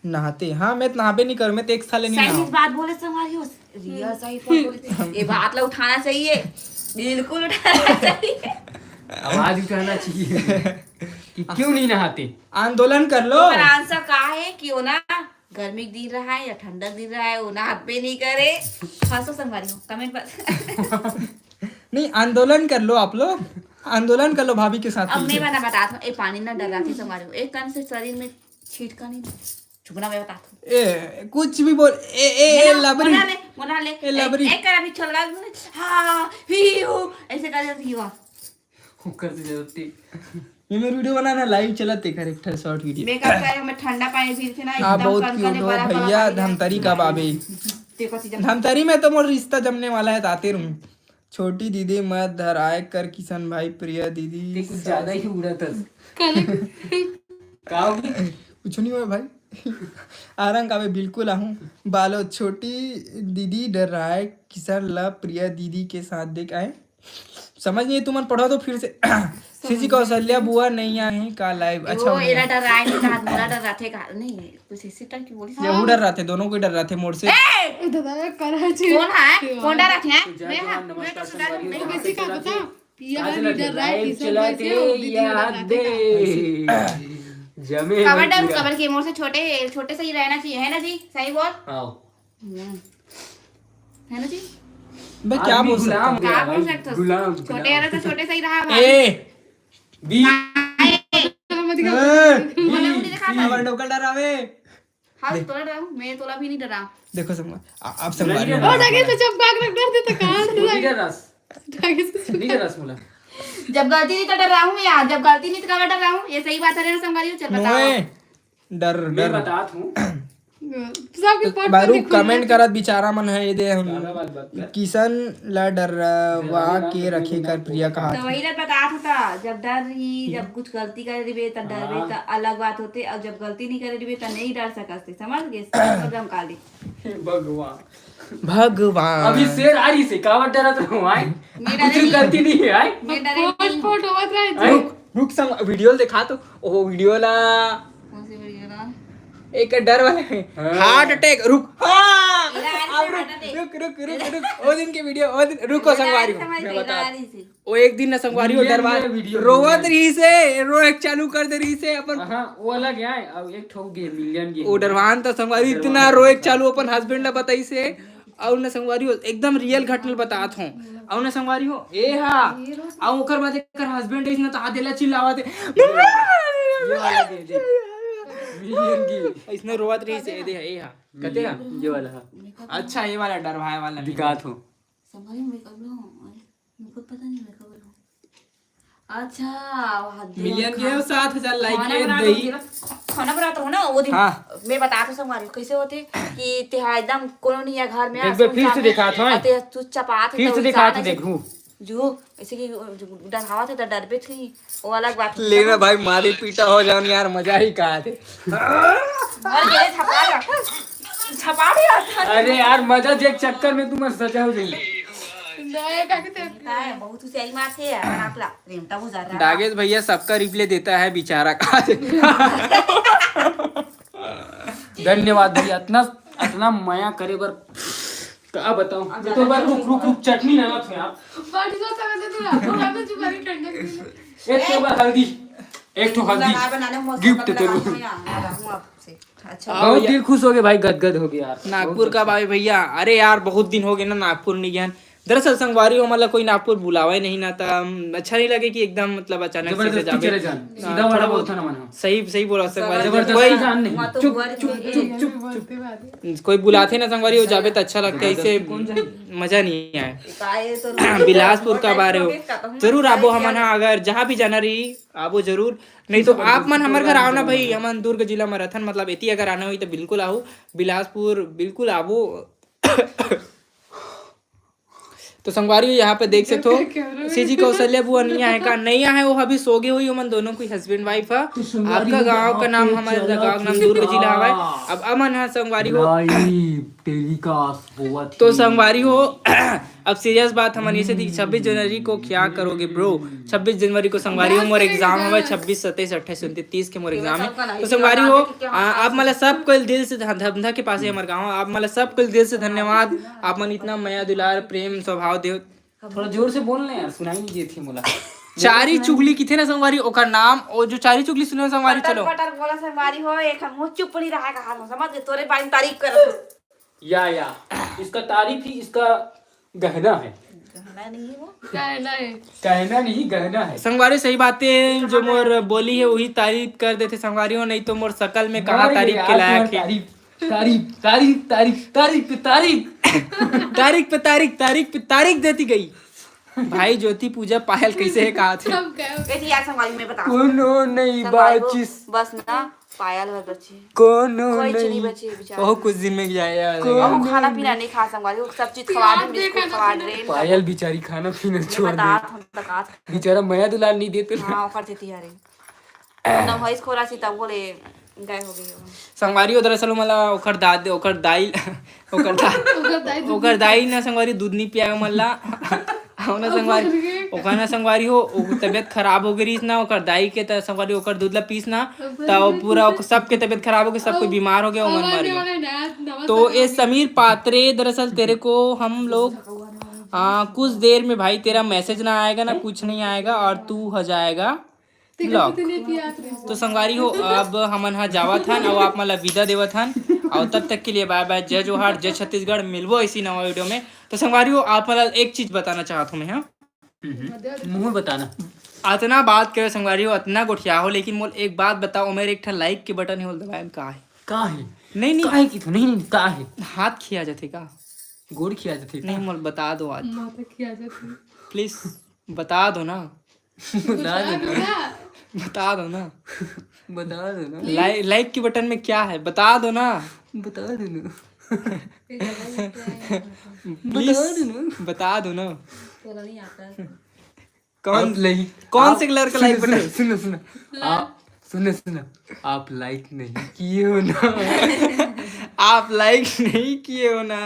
नहाते। हाँ, मैं तो नहाबे नहीं करूँ, मैं तो एक साल नहीं सही नहाऊँ। बात बोले संगवारी हो, रिया सही बात बोले। ये बात ला उठाना चाहिए, बिल्कुल उठाना चाहिए। आवाज उठाना चाहिए कि क्यों नहीं नहाते। आंदोलन कर लो। पर आंसर का है कि वो ना गर्मी के दिन रहा है या ठंडा के दिन रहा है, वो नहाबे नहीं करे। हंसो संगवारी हो, कमेंट पर। नहीं, आंदोलन कर लो आप लोग, आंदोलन कर लो भाभी के साथ अब मिलके। मैं बना बता दूं, ए पानी ना डर रहा थी संगवारी हो, एक कान से शरीर में छीट का नहीं, चुपना मैं बता दूं। ए, कुछ भी बोल, ए, ए, ए, लबरी। मोना ले, मोना ले, ए, लबरी। एक कर अभी चल रहा है, हाँ, ही, हू, ऐसे कर देती हुआ। ओकर से जरूरत थी। ये मेरे वीडियो बनाना, लाइव चलत, एक हर एक ठन शॉर्ट वीडियो। मेकअप करे, हमें ठंडा पानी भी थे ना, आप एकदम बहुत कनकने क्यूट हो बड़ा बड़ा भैया, पानी धमतरी कब आबे? देखो सीधा। धमतरी में तो मोर रिश्ता जमने वाला है, तो आते रहूं। छोटी दीदी मत धराए कर किशन भाई, प्रिया दीदी ते कुछ सब। ज्यादा ही उड़त हस। का होगी? कुछ नहीं हुआ भाई। आरंग काबे बिल्कुल आहूं। बालो छोटी दीदी डराए किशन ला प्रिया दीदी के साथ देख आए। समझ नहीं तुमन पढ़ो तो फिर से। सीजी कौशल्या बुआ नहीं आए का लाइव? अच्छा वो हो गया। एला डराए नहीं कहा, मोला डराथे कहा, नहीं, कुछ इसी टाइप की बोली। ये हूँ डर रहा थे, दोनों को डर रहा थे मोर से। ए! ए दादा, करा जी। कौन है? कौन डर रहा थे? मैं हाँ, मैं तो सुधा नहीं। तो किसी का पता? पिया आज वाली लगे डर रहा है, लाइव किशन चला वैसे के वो दीदी वाला याद डर रहा है। दे। जमे कवर हम डर, पूरा। कवर के मोर से छोटे, छोटे से ही रहना चाहिए, है ना जी? सही बोल। आओ। है ना जी? बे, क्या आदमी बोल गुलाम सकता हो? हो गया क्या बोल भाई, सकते हो? गुलाम, छोटे गुलाम। वाला तो छोटे से ही रहा भाई। ए, बी, भाई, मत दिखाओ। ए, बोला बी, मुझे दिखा बी। था। हमारा डोका डरावे। हाँ, देख। तोला डराऊं? मैं तोला भी नहीं डराऊं। देखो समझ, आ-, आप समझ रहे हो। ओ, जाके तो चुप भाग रख, डर देता, कहाँ डर रहा है? नीचे रस। जाके तो चुप। नीचे रस बोला। जब गलती नहीं तो डराऊं मैं यार, जब गलती नहीं तो कहाँ डराऊं? ये सही बात है ना, संगवारी हो? चल बताओ। मोए, डर, मैं डर। बतात हूँ। सबके तो पट बारू पट के कमेंट खुलना करत बेचारा मन है, ये दे हम ज्यादा बात मत कर। किशन ला डरवा ज्यादा के बात रखे कर कर। प्रिया कहा तो थी। वही ला बतात होता, जब डर रही, हम्म। जब कुछ गलती कर देबे, तब डरबे, हाँ। तब अलग बात होते, और जब गलती नहीं कर देबे, तब नहीं डर सकते, समझ गए? सब गम काली। हे भगवान। भगवान। अभी शेर आ रही से, कावत डरत रहूं, आए? मैं कुछ डरे नहीं। गलती नहीं है, आए? मैं डरे फोट, नहीं। फोट होवत रहे जी। रुक, रुक, संग वीडियो दिखा तो। ओ, वीडियो ला। कौन सी वीडियो ला? एक डर वाले में। हाँ। हार्ट अटैक, रुक। हाँ! मेरा आज अब हार्ट रुक, अटैक। रुक, रुक, रुक, रुक। ओ दिन के वीडियो, ओ दिन, रुको, मेरा संगवारी आज हूँ। समझ मैं गई, बता रहा हूँ। रही थी। ओ एक दिन ना संगवारी हो वीडियो, दरबार वीडियो, रोवत वीडियो। रही से, रो एक चालू कर दे रही से अपन। हाँ, वो अलग है, अब एक ठो गे, मिलियन गे। ओ डरवान तो संगवारी डरवान इतना तो रो एक संगवारी। चालू अपन हस्बैंड ला बताई से, अउ न संगवारी हो, एकदम रियल घटना ल बतात हूँ। अउ न संगवारी हो, ए हा, अउ ओकर बाद एकर हस्बैंड अइसना त हाथ देला चिल्लावत हे। ये वाला दे, दे। मिलियन की। अइसने रोवत रहिस, ए दे, ए हा। कते हा? ये वाला हा। अच्छा, ये वाला डरवाए वाला नहीं। दिखात हूँ। संगवारी हो, मैं कब लो? मैं खुद पता नहीं मैं कब लो। अच्छा, वाह, दे मिलियन खा-, के सात हजार लाइक खाना के बनाना दही। होती है ना, खाना बनाता हूँ ना, वो दिन हाँ। मैं बता तो संगवारी कैसे होते कि तेहा एकदम कोनो नहीं है घर में, देख बे, फिर से सुनसान है, दिखात हूँ। और तेहा चुपचाप आत फिर है, से तो दिखात हूँ, इंसान ऐसे देखू। जो ऐसे कि डरावत है तो डरबे थी, वो अलग बात है। लेना भाई, मारी पीटा हो जाओ यार, मजा ही का है। मर गए थपड़ा। छपा भी आता है। अरे यार, मजा देख चक्कर में तुम सजा हो जाएगी। नहीं, काकी तेरे काय बहुत हुसियारी मारथे यार, नाक ला रेमटा गुजर रहा। दागेश भैया सबका रिप्लाई देता है बेचारा का। धन्यवाद भैया, इतना इतना मया करे बर का बताऊं। तो बर रुक रुक रुक, चटनी ना ना यार। बड़ी जोर से बता दे, हम तो चुप रही ठंडक। एक तो बर हल्दी, एक तो हल्दी। लगा बनाने में मौसम गिफ्ट का तेरे लगा को। हुआ है, लगा हुआ आपसे। अच्छा। बहुत दिल खुश हो गए भाई, गदगद हो गया यार। नागपुर का भाई भैया, अरे यार बहुत दिन हो गए ना नागपुर नहीं गया। दरअसल संगवारी हो, मतलब कोई नागपुर बुलावा ही नहीं ना था, हम अच्छा नहीं लगे कि एकदम मतलब अचानक से जबरदस्ती जावे। चले जान, हाँ, सीधा थोड़ा वाला बहुत बोलता ना मन। सही सही बोला संगवारी। जबरदस्ती कोई जान नहीं। वहाँ तो चुप हुआ चुप नहीं। चुप चुप चुप। कोई बुलाते ना संगवारी हो जावे तो अच्छा लगता है, इसे मजा नहीं आए। काय तो बिलासपुर का बारे हो, खत्म। जरूर आबो हमन हा, अगर जहाँ भी जाना रही आबो जरूर। नहीं तो आप मन हमर घर आओ ना भाई, हमन दुर्ग जिला में रथन, मतलब एती अगर आना हुई तो बिल्कुल आओ। बिलासपुर बिल्कुल आबो। तो संगवारी हो, यहाँ पे देख सकते हो सीजी कौशल्या बुआ नहीं आए का, नहीं आए, वो अभी सो गए हुई, ओमन दोनों कोई हस्बैंड वाइफ है। आपका गांव का नाम, हमारे गांव का नाम दुर्ग जिला हवा है। अब अमन है संगवारी हो, टेलीकास्ट होवत तो संगवारी हो, अब सीरियस बात हमन ये से थी, छब्बीस जनवरी को क्या करोगे ब्रो? छब्बीस जनवरी को संगवारी हो मोर एग्जाम हवे, छब्बीस, सत्ताईस, अट्ठाईस, उनतीस, तीस के मोर एग्जाम है। तो संगवारी हो, आ, आप मतलब सब कोई दिल से धंधा के पास है हमारे गाँव, आप मतलब सब कोई दिल से धन्यवाद। आप मन इतना मया दुलार प्रेम स्वभाव देव। थोड़ा जोर से बोल ना यार, सुनाई नहीं देती मोला। चारी चुगली किथे ना संगवारी, ओकर नाम, ओ जो चारी चुगली सुने संगवारी, चलो। पटर बोला संगवारी हो, एक हम चुप नहीं रहा कहा, समझ गए, तोरे बारे में तारीफ करत हो। या या, इसका तारीफ ही इसका गहना है। गहना नहीं है वो। कहना है। कहना नहीं, गहना है। संगवारी सही बात है, जो मोर बोली है वही तारीफ कर देते संगवारी हो, नहीं तो मोर शकल में कहा अरे तारीफ यार, के लायक तुम्हारी है। तारीफ, तारीफ, तारीफ, तारीफ, तारीफ पे तारीफ। तारीख पे तारीख, तारीख पे तारीख देती गई। भाई ज्योति पूजा पायल कैसे है कहा थे? सब कहे ये थी यार संगवारी में बता। कोनो नहीं संगवारी हो, बाचिस, बस ना पायल भर बची। कोनो कोई चीज नहीं नहीं। बची है बेचारी। बहुत कुछ दिन में जाया यार। और वो खाना पीना नहीं खा संगवारी, वो सब चीज खवा दे, बिस्कुट खवा, ड्रेन। पायल बेचारी खाना पीना छोड़ बता दे। हम तक आत। बेचारा मया दुलार नहीं देते ना। हाँ, ओकर देती यार। एकदम हईस खोरा सी तब बोले गए हो गई हो। संगवारी हो, दरअसल मला ओकर दाद ओकर दाई ओकर दा ओकर दाई दूध ओकर दाई ना संगवारी दूध नहीं पियावे मन ला। हो ना संगवारी, ओकर ना संगवारी हो, ओ तबियत खराब हो गई रहीस ना ओकर दाई के, त संगवारी ओकर दूध ला पीस ना, त वो पूरा ओकर सबके तबियत खराब हो गई, सब कोई बीमार हो गया, ओमन मर गए। तो ये समीर पात्रे, दरअसल तेरे को हम लोग आ, कुछ देर में भाई तेरा मैसेज ना आएगा ना कुछ नहीं आएगा और तू हो जाएगा ब्लॉक। तो संगवारी हो, अब हमन हा जावत हन और आप मन ला विदा देवत हन और तब तक के लिए बाय बाय, जय जोहार, जय छत्तीसगढ़। मिलबो इसी नवा वीडियो में। तो संगवारी हो, आप मन ला एक चीज बताना चाहत हूँ मैं, हाँ, मुंह बताना। अतना बात करे संगवारी हो, अतना गोठिया हो, लेकिन मोल एक बात बताओ, मेरे एक ठा लाइक के बटन ही होल दबाए में का है? का है? नहीं नहीं, का है कि नहीं नहीं का है? हाथ खिया जाते का? गोड़ खिया जाते नहीं, मोल बता दो आज। माता खिया जाती। प्लीज बता दो ना, बता दो ना। बता दो ना। बता दो ना। लाइ, लाइक के बटन में क्या है, बता दो ना। बता दो ना। प्लीज बता दो ना। बोला नहीं आता। कौन आप लाइक कौन आप- से कलर का सुनो, लाइक बटन? सुनो, सुनो, सुनो। आप सुनो, सुनो। आप लाइक नहीं किए हो ना। आप लाइक नहीं किए हो ना,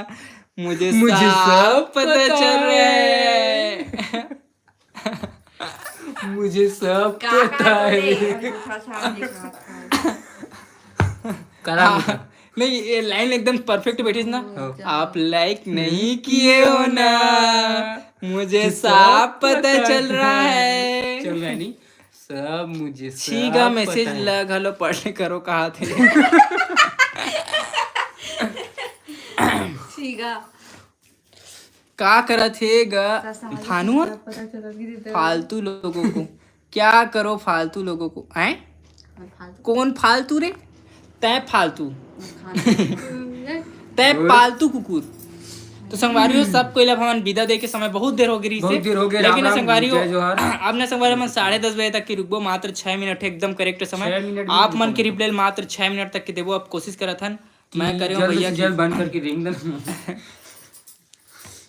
मुझे मुझे सब सब पता चल रहा है। मुझे सब का पता का है। बोले? अभी तो थोड़ा सा हमने कहा था। करा हाँ, नहीं, ये लाइन एकदम परफेक्ट बैठी ना। हाँ। आप लाइक नहीं किए हो ना, मुझे सब पता चल रहा है। चल रहा है नहीं। सब मुझे छीगा सब मैसेज पता है। ला घलो पढ़ ले करो कहा थे। ठीक है। का करत हे ग थानुआ? पता चला कि देते फालतू लोगों को क्या करो, फालतू लोगों को। हैं? फालतू कौन फालतू रे? तै फालतू। खाना। तै पालतू कुकुर। तो संगवारी हो, सब कोई ला हमन विदा दे के समय बहुत देर हो गई बहुत से। देर हो गया, लेकिन राम राम, संगवारी हो, जय जोहार। अब ना संगवारी हमन साढ़े दस बजे तक के रुकबो, मात्र छह मिनट है, एकदम करेक्ट समय। छह मिनट भी आप नहीं मन के रुकबो। रिप्लाई मात्र छह मिनट तक के देबो। अब कोशिश करत हन, मैं करे हूँ जल्द भैया से की। जल्द बंद करके रेंग देना।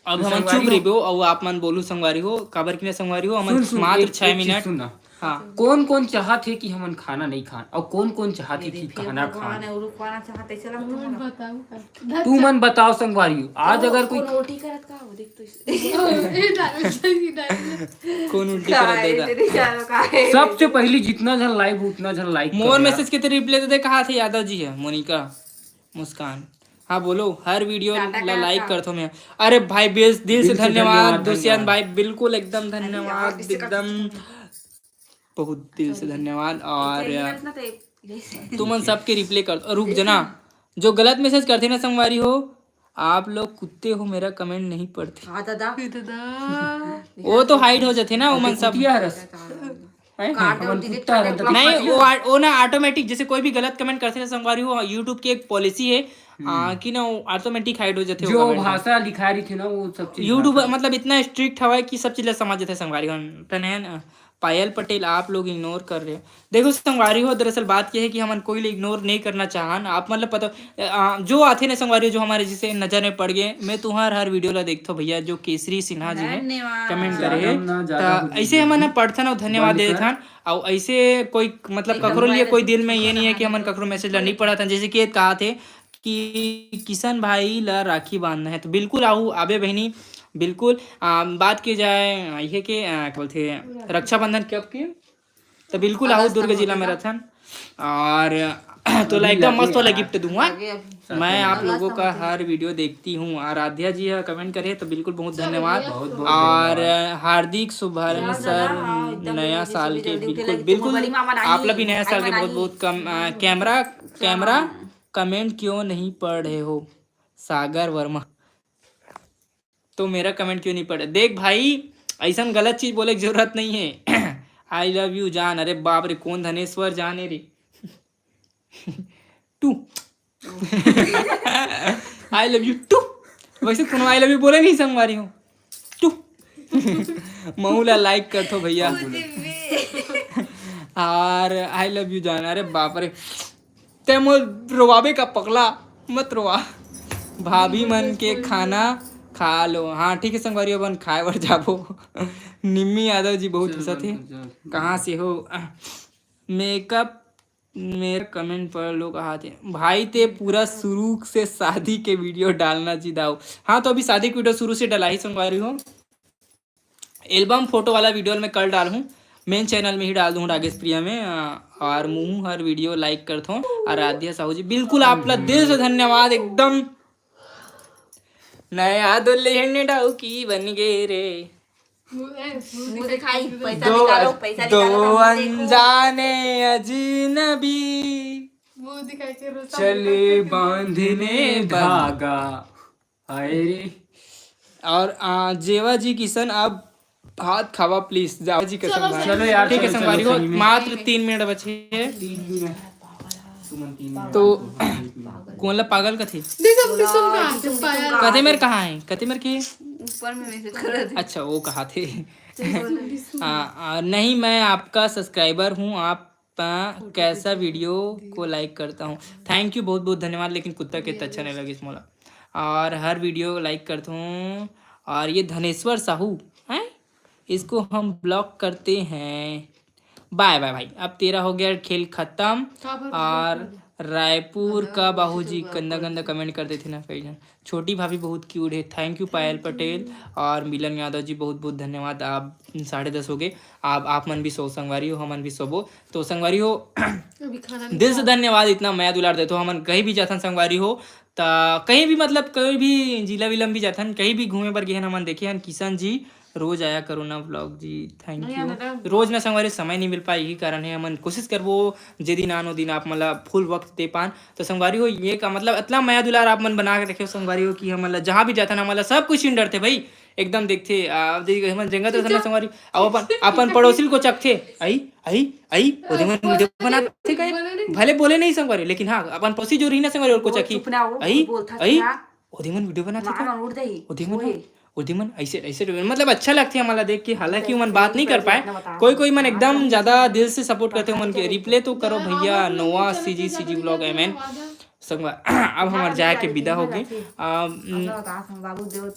अब तो हम संगवारी चुप हो। रहिबो और आप मन बोलू संगवारी हो, काबर कि ना संगवारी हो, हमन सुन, सुन, मात्र एक- छह एक चीज मिनट। सुन ना। हाँ, कौन कौन चाहत हे कि हमन खाना नहीं खान, और कौन कौन चाहत हे कि खाना खान? तुमन बताओ संगवारी हो, आज अगर कोई रोटी करत का हो, देख तो कौन उल्टी करत दादा? सबसे पहली जितना झन लाइव उतना झन लाइक। मोर मैसेज के रिप्लाई दे दे, कहा थे यादव जी है मोनिका मुस्कान। हाँ बोलो, हर वीडियो ला लाइक करथो मैं। अरे भाई, बेस दिल से धन्यवाद दुष्यंत भाई, बिल्कुल एकदम धन्यवाद, एकदम बहुत दिल से धन्यवाद। और तुमन सबके रिप्लाई कर, रुक जना, जो गलत मैसेज करथे ना संगवारी हो, आप लोग कुत्ते हो, मेरा कमेंट नहीं पढ़ते। हाँ दादा। वो तो हाइड हो जाथे ना, ओमन सब। नहीं, वो ना ऑटोमेटिक, जैसे कोई भी गलत कमेंट करथे ना संगवारी हो, YouTube की एक पॉलिसी है कि ना ऑटोमेटिक हाइड हो जाथे। जो भाषा लिखा रही थी ना, वो सब चीज YouTube मतलब इतना स्ट्रिक्ट हवा है कि सब चीज ला समझ जाथे संगवारी हो। तने पायल पटेल, आप लोग इग्नोर कर रहे हो। देखो संगवारी हो, दरअसल बात ये है कि हमन कोई इग्नोर नहीं करना चाहन। आप मतलब पता, आ, जो आथे ना संगवारी हो, जो हमारे जैसे नजर में पड़ गए, मैं तुम्हार हर वीडियो ला देखथो भैया, जो केसरी सिन्हा जी है कमेंट करे है। ऐसे हमन पढ़थन और धन्यवाद दे देथन। और ऐसे कोई मतलब कखरो लिए कोई दिल में ये नहीं है कि हमन कखरो मैसेज ला नहीं पढ़ा था। जैसे कि कहा थे कि किशन भाई ला राखी बांधना है, तो बिल्कुल आहू आबे बहनी, बिल्कुल। आ, बात की जाए ये के आ, क्या बोलते हैं, रक्षाबंधन कब के, तो बिल्कुल आहू दुर्ग जिला में रहथन। और तो ला एकदम मस्त वाला गिफ्ट दूंगा। मैं आप लोगों का हर वीडियो देखती हूँ। आराध्या जी कमेंट करे तो बिल्कुल बहुत धन्यवाद। और हार्दिक शुभारंभ सर, नया साल के बिल्कुल बिल्कुल आप ला भी नया साल के बहुत बहुत कम। कैमरा कैमरा कमेंट क्यों नहीं पढ़ रहे हो सागर वर्मा? तो मेरा कमेंट क्यों नहीं पढ़े? देख भाई, ऐसा गलत चीज बोले की जरूरत नहीं है। आई लव यू जान। अरे बाप रे, कौन धनेश्वर जान है रे? Too. I love you too. वैसे कोनो आई लव यू बोले नहीं संगवारी हो। टू। महू ला लाइक करथो भैया। और आई लव यू जान। अरे बाप रे, ते मोर रोवाबे का पगला, मत रोवा। भाभी मन के खाना खा लो। हाँ ठीक है संगवारी, अपन खाए बर जाबो। निम्मी यादव जी बहुत हंसत हे। कहाँ से हो? मेकअप मेरा कमेंट पर लोग आते हैं। भाई ते पूरा शुरू से शादी के वीडियो डालना जी दाऊ। हाँ तो अभी शादी के वीडियो शुरू से डला ही संगवारी हो। एल्बम फोटो वाला वीडियो मैं कल डालहूँ, मेन चैनल में ही डाल दूँ रागेश प्रिया में। और मुँह हर वीडियो लाइक करथो। आराध्या साहू जी बिल्कुल आप ला दिल से धन्यवाद एकदम। नया दुल्हन डाउकी बन गे रे। मुंह दिखाई, पैसा निकालो, पैसा निकालो, दो अनजाने अजनबी मुंह दिखाई के रोता चले बांधने धागा। हाय रे। और आ, जेवा जी किशन, आप हाथ खावा प्लीज, जावा जी कसम। चलो यार, ठीक है संगवारी हो, मात्र तीन मिनट बचे हैं। तो कौन ला पागल कथे? कथे मेर कहाँ है? कथे मेर के? ऊपर में मैसेज कर रहे थे। अच्छा, वो कहा थे। आ, आ, नहीं, मैं आपका सब्सक्राइबर हूँ, आप कैसा वीडियो को लाइक करता हूँ। थैंक यू, बहुत बहुत धन्यवाद। लेकिन कुत्ता के अच्छा नहीं लगे मोला। और हर वीडियो लाइक करता हूँ। और ये धनेश्वर साहू हैं, इसको हम ब्लॉक करते हैं। बाय बाय भाई, अब तेरा हो गया खेल खत्म। और रायपुर का बाहूजी गंदा गंदा कमेंट कर देते ना कई जन। छोटी भाभी बहुत क्यूट है। थैंक यू पायल पटेल और मिलन यादव जी, बहुत बहुत धन्यवाद। आप साढ़े दस हो गए, आप आप मन भी सो संगवारी हो, हमन भी सोबो। तो संगवारी हो दिल से धन्यवाद, इतना मया दुलार देते हो। हमन कहीं भी जाथन संगवारी हो, त कहीं भी मतलब कोई भी जिला विला में भी जाथन, कहीं भी घूमे बर गे हन, हमन देखे हन किशन जी रोज आया करो ना व्लॉग जी। Thank you. रोज ना संगवारी समय नहीं मिल पाए, यही कारण है। हमन कोशिश करबो जे दिन आनो दिन आप मन ला फुल वक्त दे पान। तो संगवारी हो, ये का मतलब इतना मया दुलार आप मन बना के रखे हो संगवारी हो कि हमन ला जहाँ भी जाथन हमन ला सब कुछ सुन डरथे भाई, एकदम देखथे। आ, देख, हमन जंगल तो ना संगवारी, अब अपन अपन पड़ोसी को चखथे, आई आई आई, ओदे मन वीडियो बनाथे का, भले बोले नहीं संगवारी, लेकिन हाँ अपन पड़ोसी जो रही ना संगवारी और को चखी, आई आई, ओदे मन वीडियो बनाथे का, ओदे मन ओदे मन ऐसे ऐसे मतलब अच्छा लगथे हमला देख के। हालांकि ओमन बात नहीं कर पाए, कोई कोई मन एकदम ज्यादा दिल से सपोर्ट करथे ओमन के। रिप्लाई तो करो भैया, नोवा सीजी सीजी व्लॉग एमएन। संगवा अब हमर जाए के विदा होगे।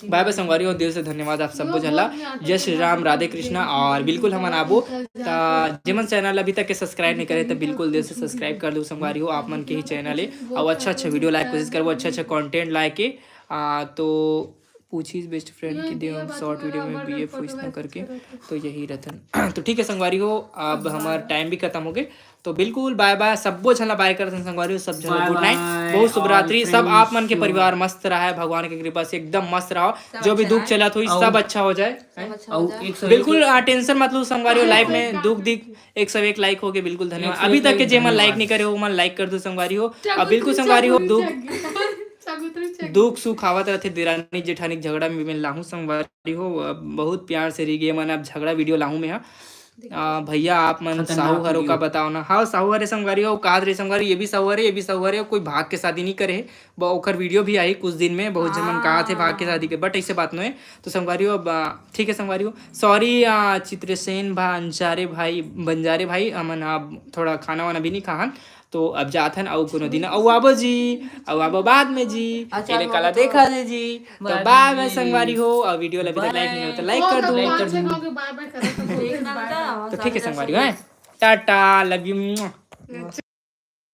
बाय बाय संगवारी हो, दिल से धन्यवाद आप सबो झन ला। जय श्री राम, राधे कृष्णा। और बिल्कुल हमन आबो ता जेमन चैनल अभी तक के सब्सक्राइब नहीं करे तो बिल्कुल दिल से सब्सक्राइब कर दो संगवारी हो, आप मन के ही चैनल है। और अच्छा अच्छा वीडियो लाए के कोशिश करबो, अच्छा अच्छा कंटेंट लाए के। आ, तो पूछिस बेस्ट फ्रेंड की देव शॉर्ट वीडियो में बीएफ वइसना करके। तो यही रतन तो ठीक है संगवारी हो, अब हमार टाइम भी खत्म हो गए। तो बिल्कुल बाय बाय, सब्बो झन ला बाय करथन संगवारी हो, सब झन ला गुड नाइट, बहुत शुभ रात्रि। सब आप मन के परिवार मस्त रहा है, भगवान की कृपा से एकदम मस्त रहो। जो भी दुख चलत होई सब अच्छा हो जाए। बिल्कुल टेंशन मत लो संगवारी हो, लाइफ में दुख दिख एक सौ एक लाइक हो गए, बिल्कुल धन्यवाद। अभी तक के जे मन लाइक नहीं करे हो मन लाइक कर दो संगवारी हो। अब बिल्कुल संगवारी हो, दुख दुख सुख आवत रहथे, देरानी जेठानी के झगड़ा में मैं लाहूं संगवारी हो। अब बहुत प्यार से रही गए मन, अब झगड़ा वीडियो लाहूं मैं हा। आ, भैया आप मन साहू हरो का बताओ ना। हाँ साहू हरे संगवारी हो, कहा रहे संगवारी, ये भी साहू हरे, ये भी साहू हरे, कोई भाग के शादी नहीं करे है। ओकर वीडियो भी आई कुछ दिन में, बहुत जमन कहा थे भाग के शादी के, बट ऐसे बात नहीं। तो संगवारी हो, अब ठीक है संगवारी हो, सॉरी चित्रसेन भंजारे भाई, बंजारे भाई, हमन अब थोड़ा खाना वाना भी नहीं खाहन। तो अब जाथन, अउ कोनो दिन अउ आबो जी, अउ आबो बाद में जी। अच्छा, एले काला देखा दे जी। तो बाय बाय संगवारी हो, और वीडियो ला अभी तक लाइक नहीं हो तो लाइक कर दो। तो ठीक है संगवारी हो, टाटा, लव यू।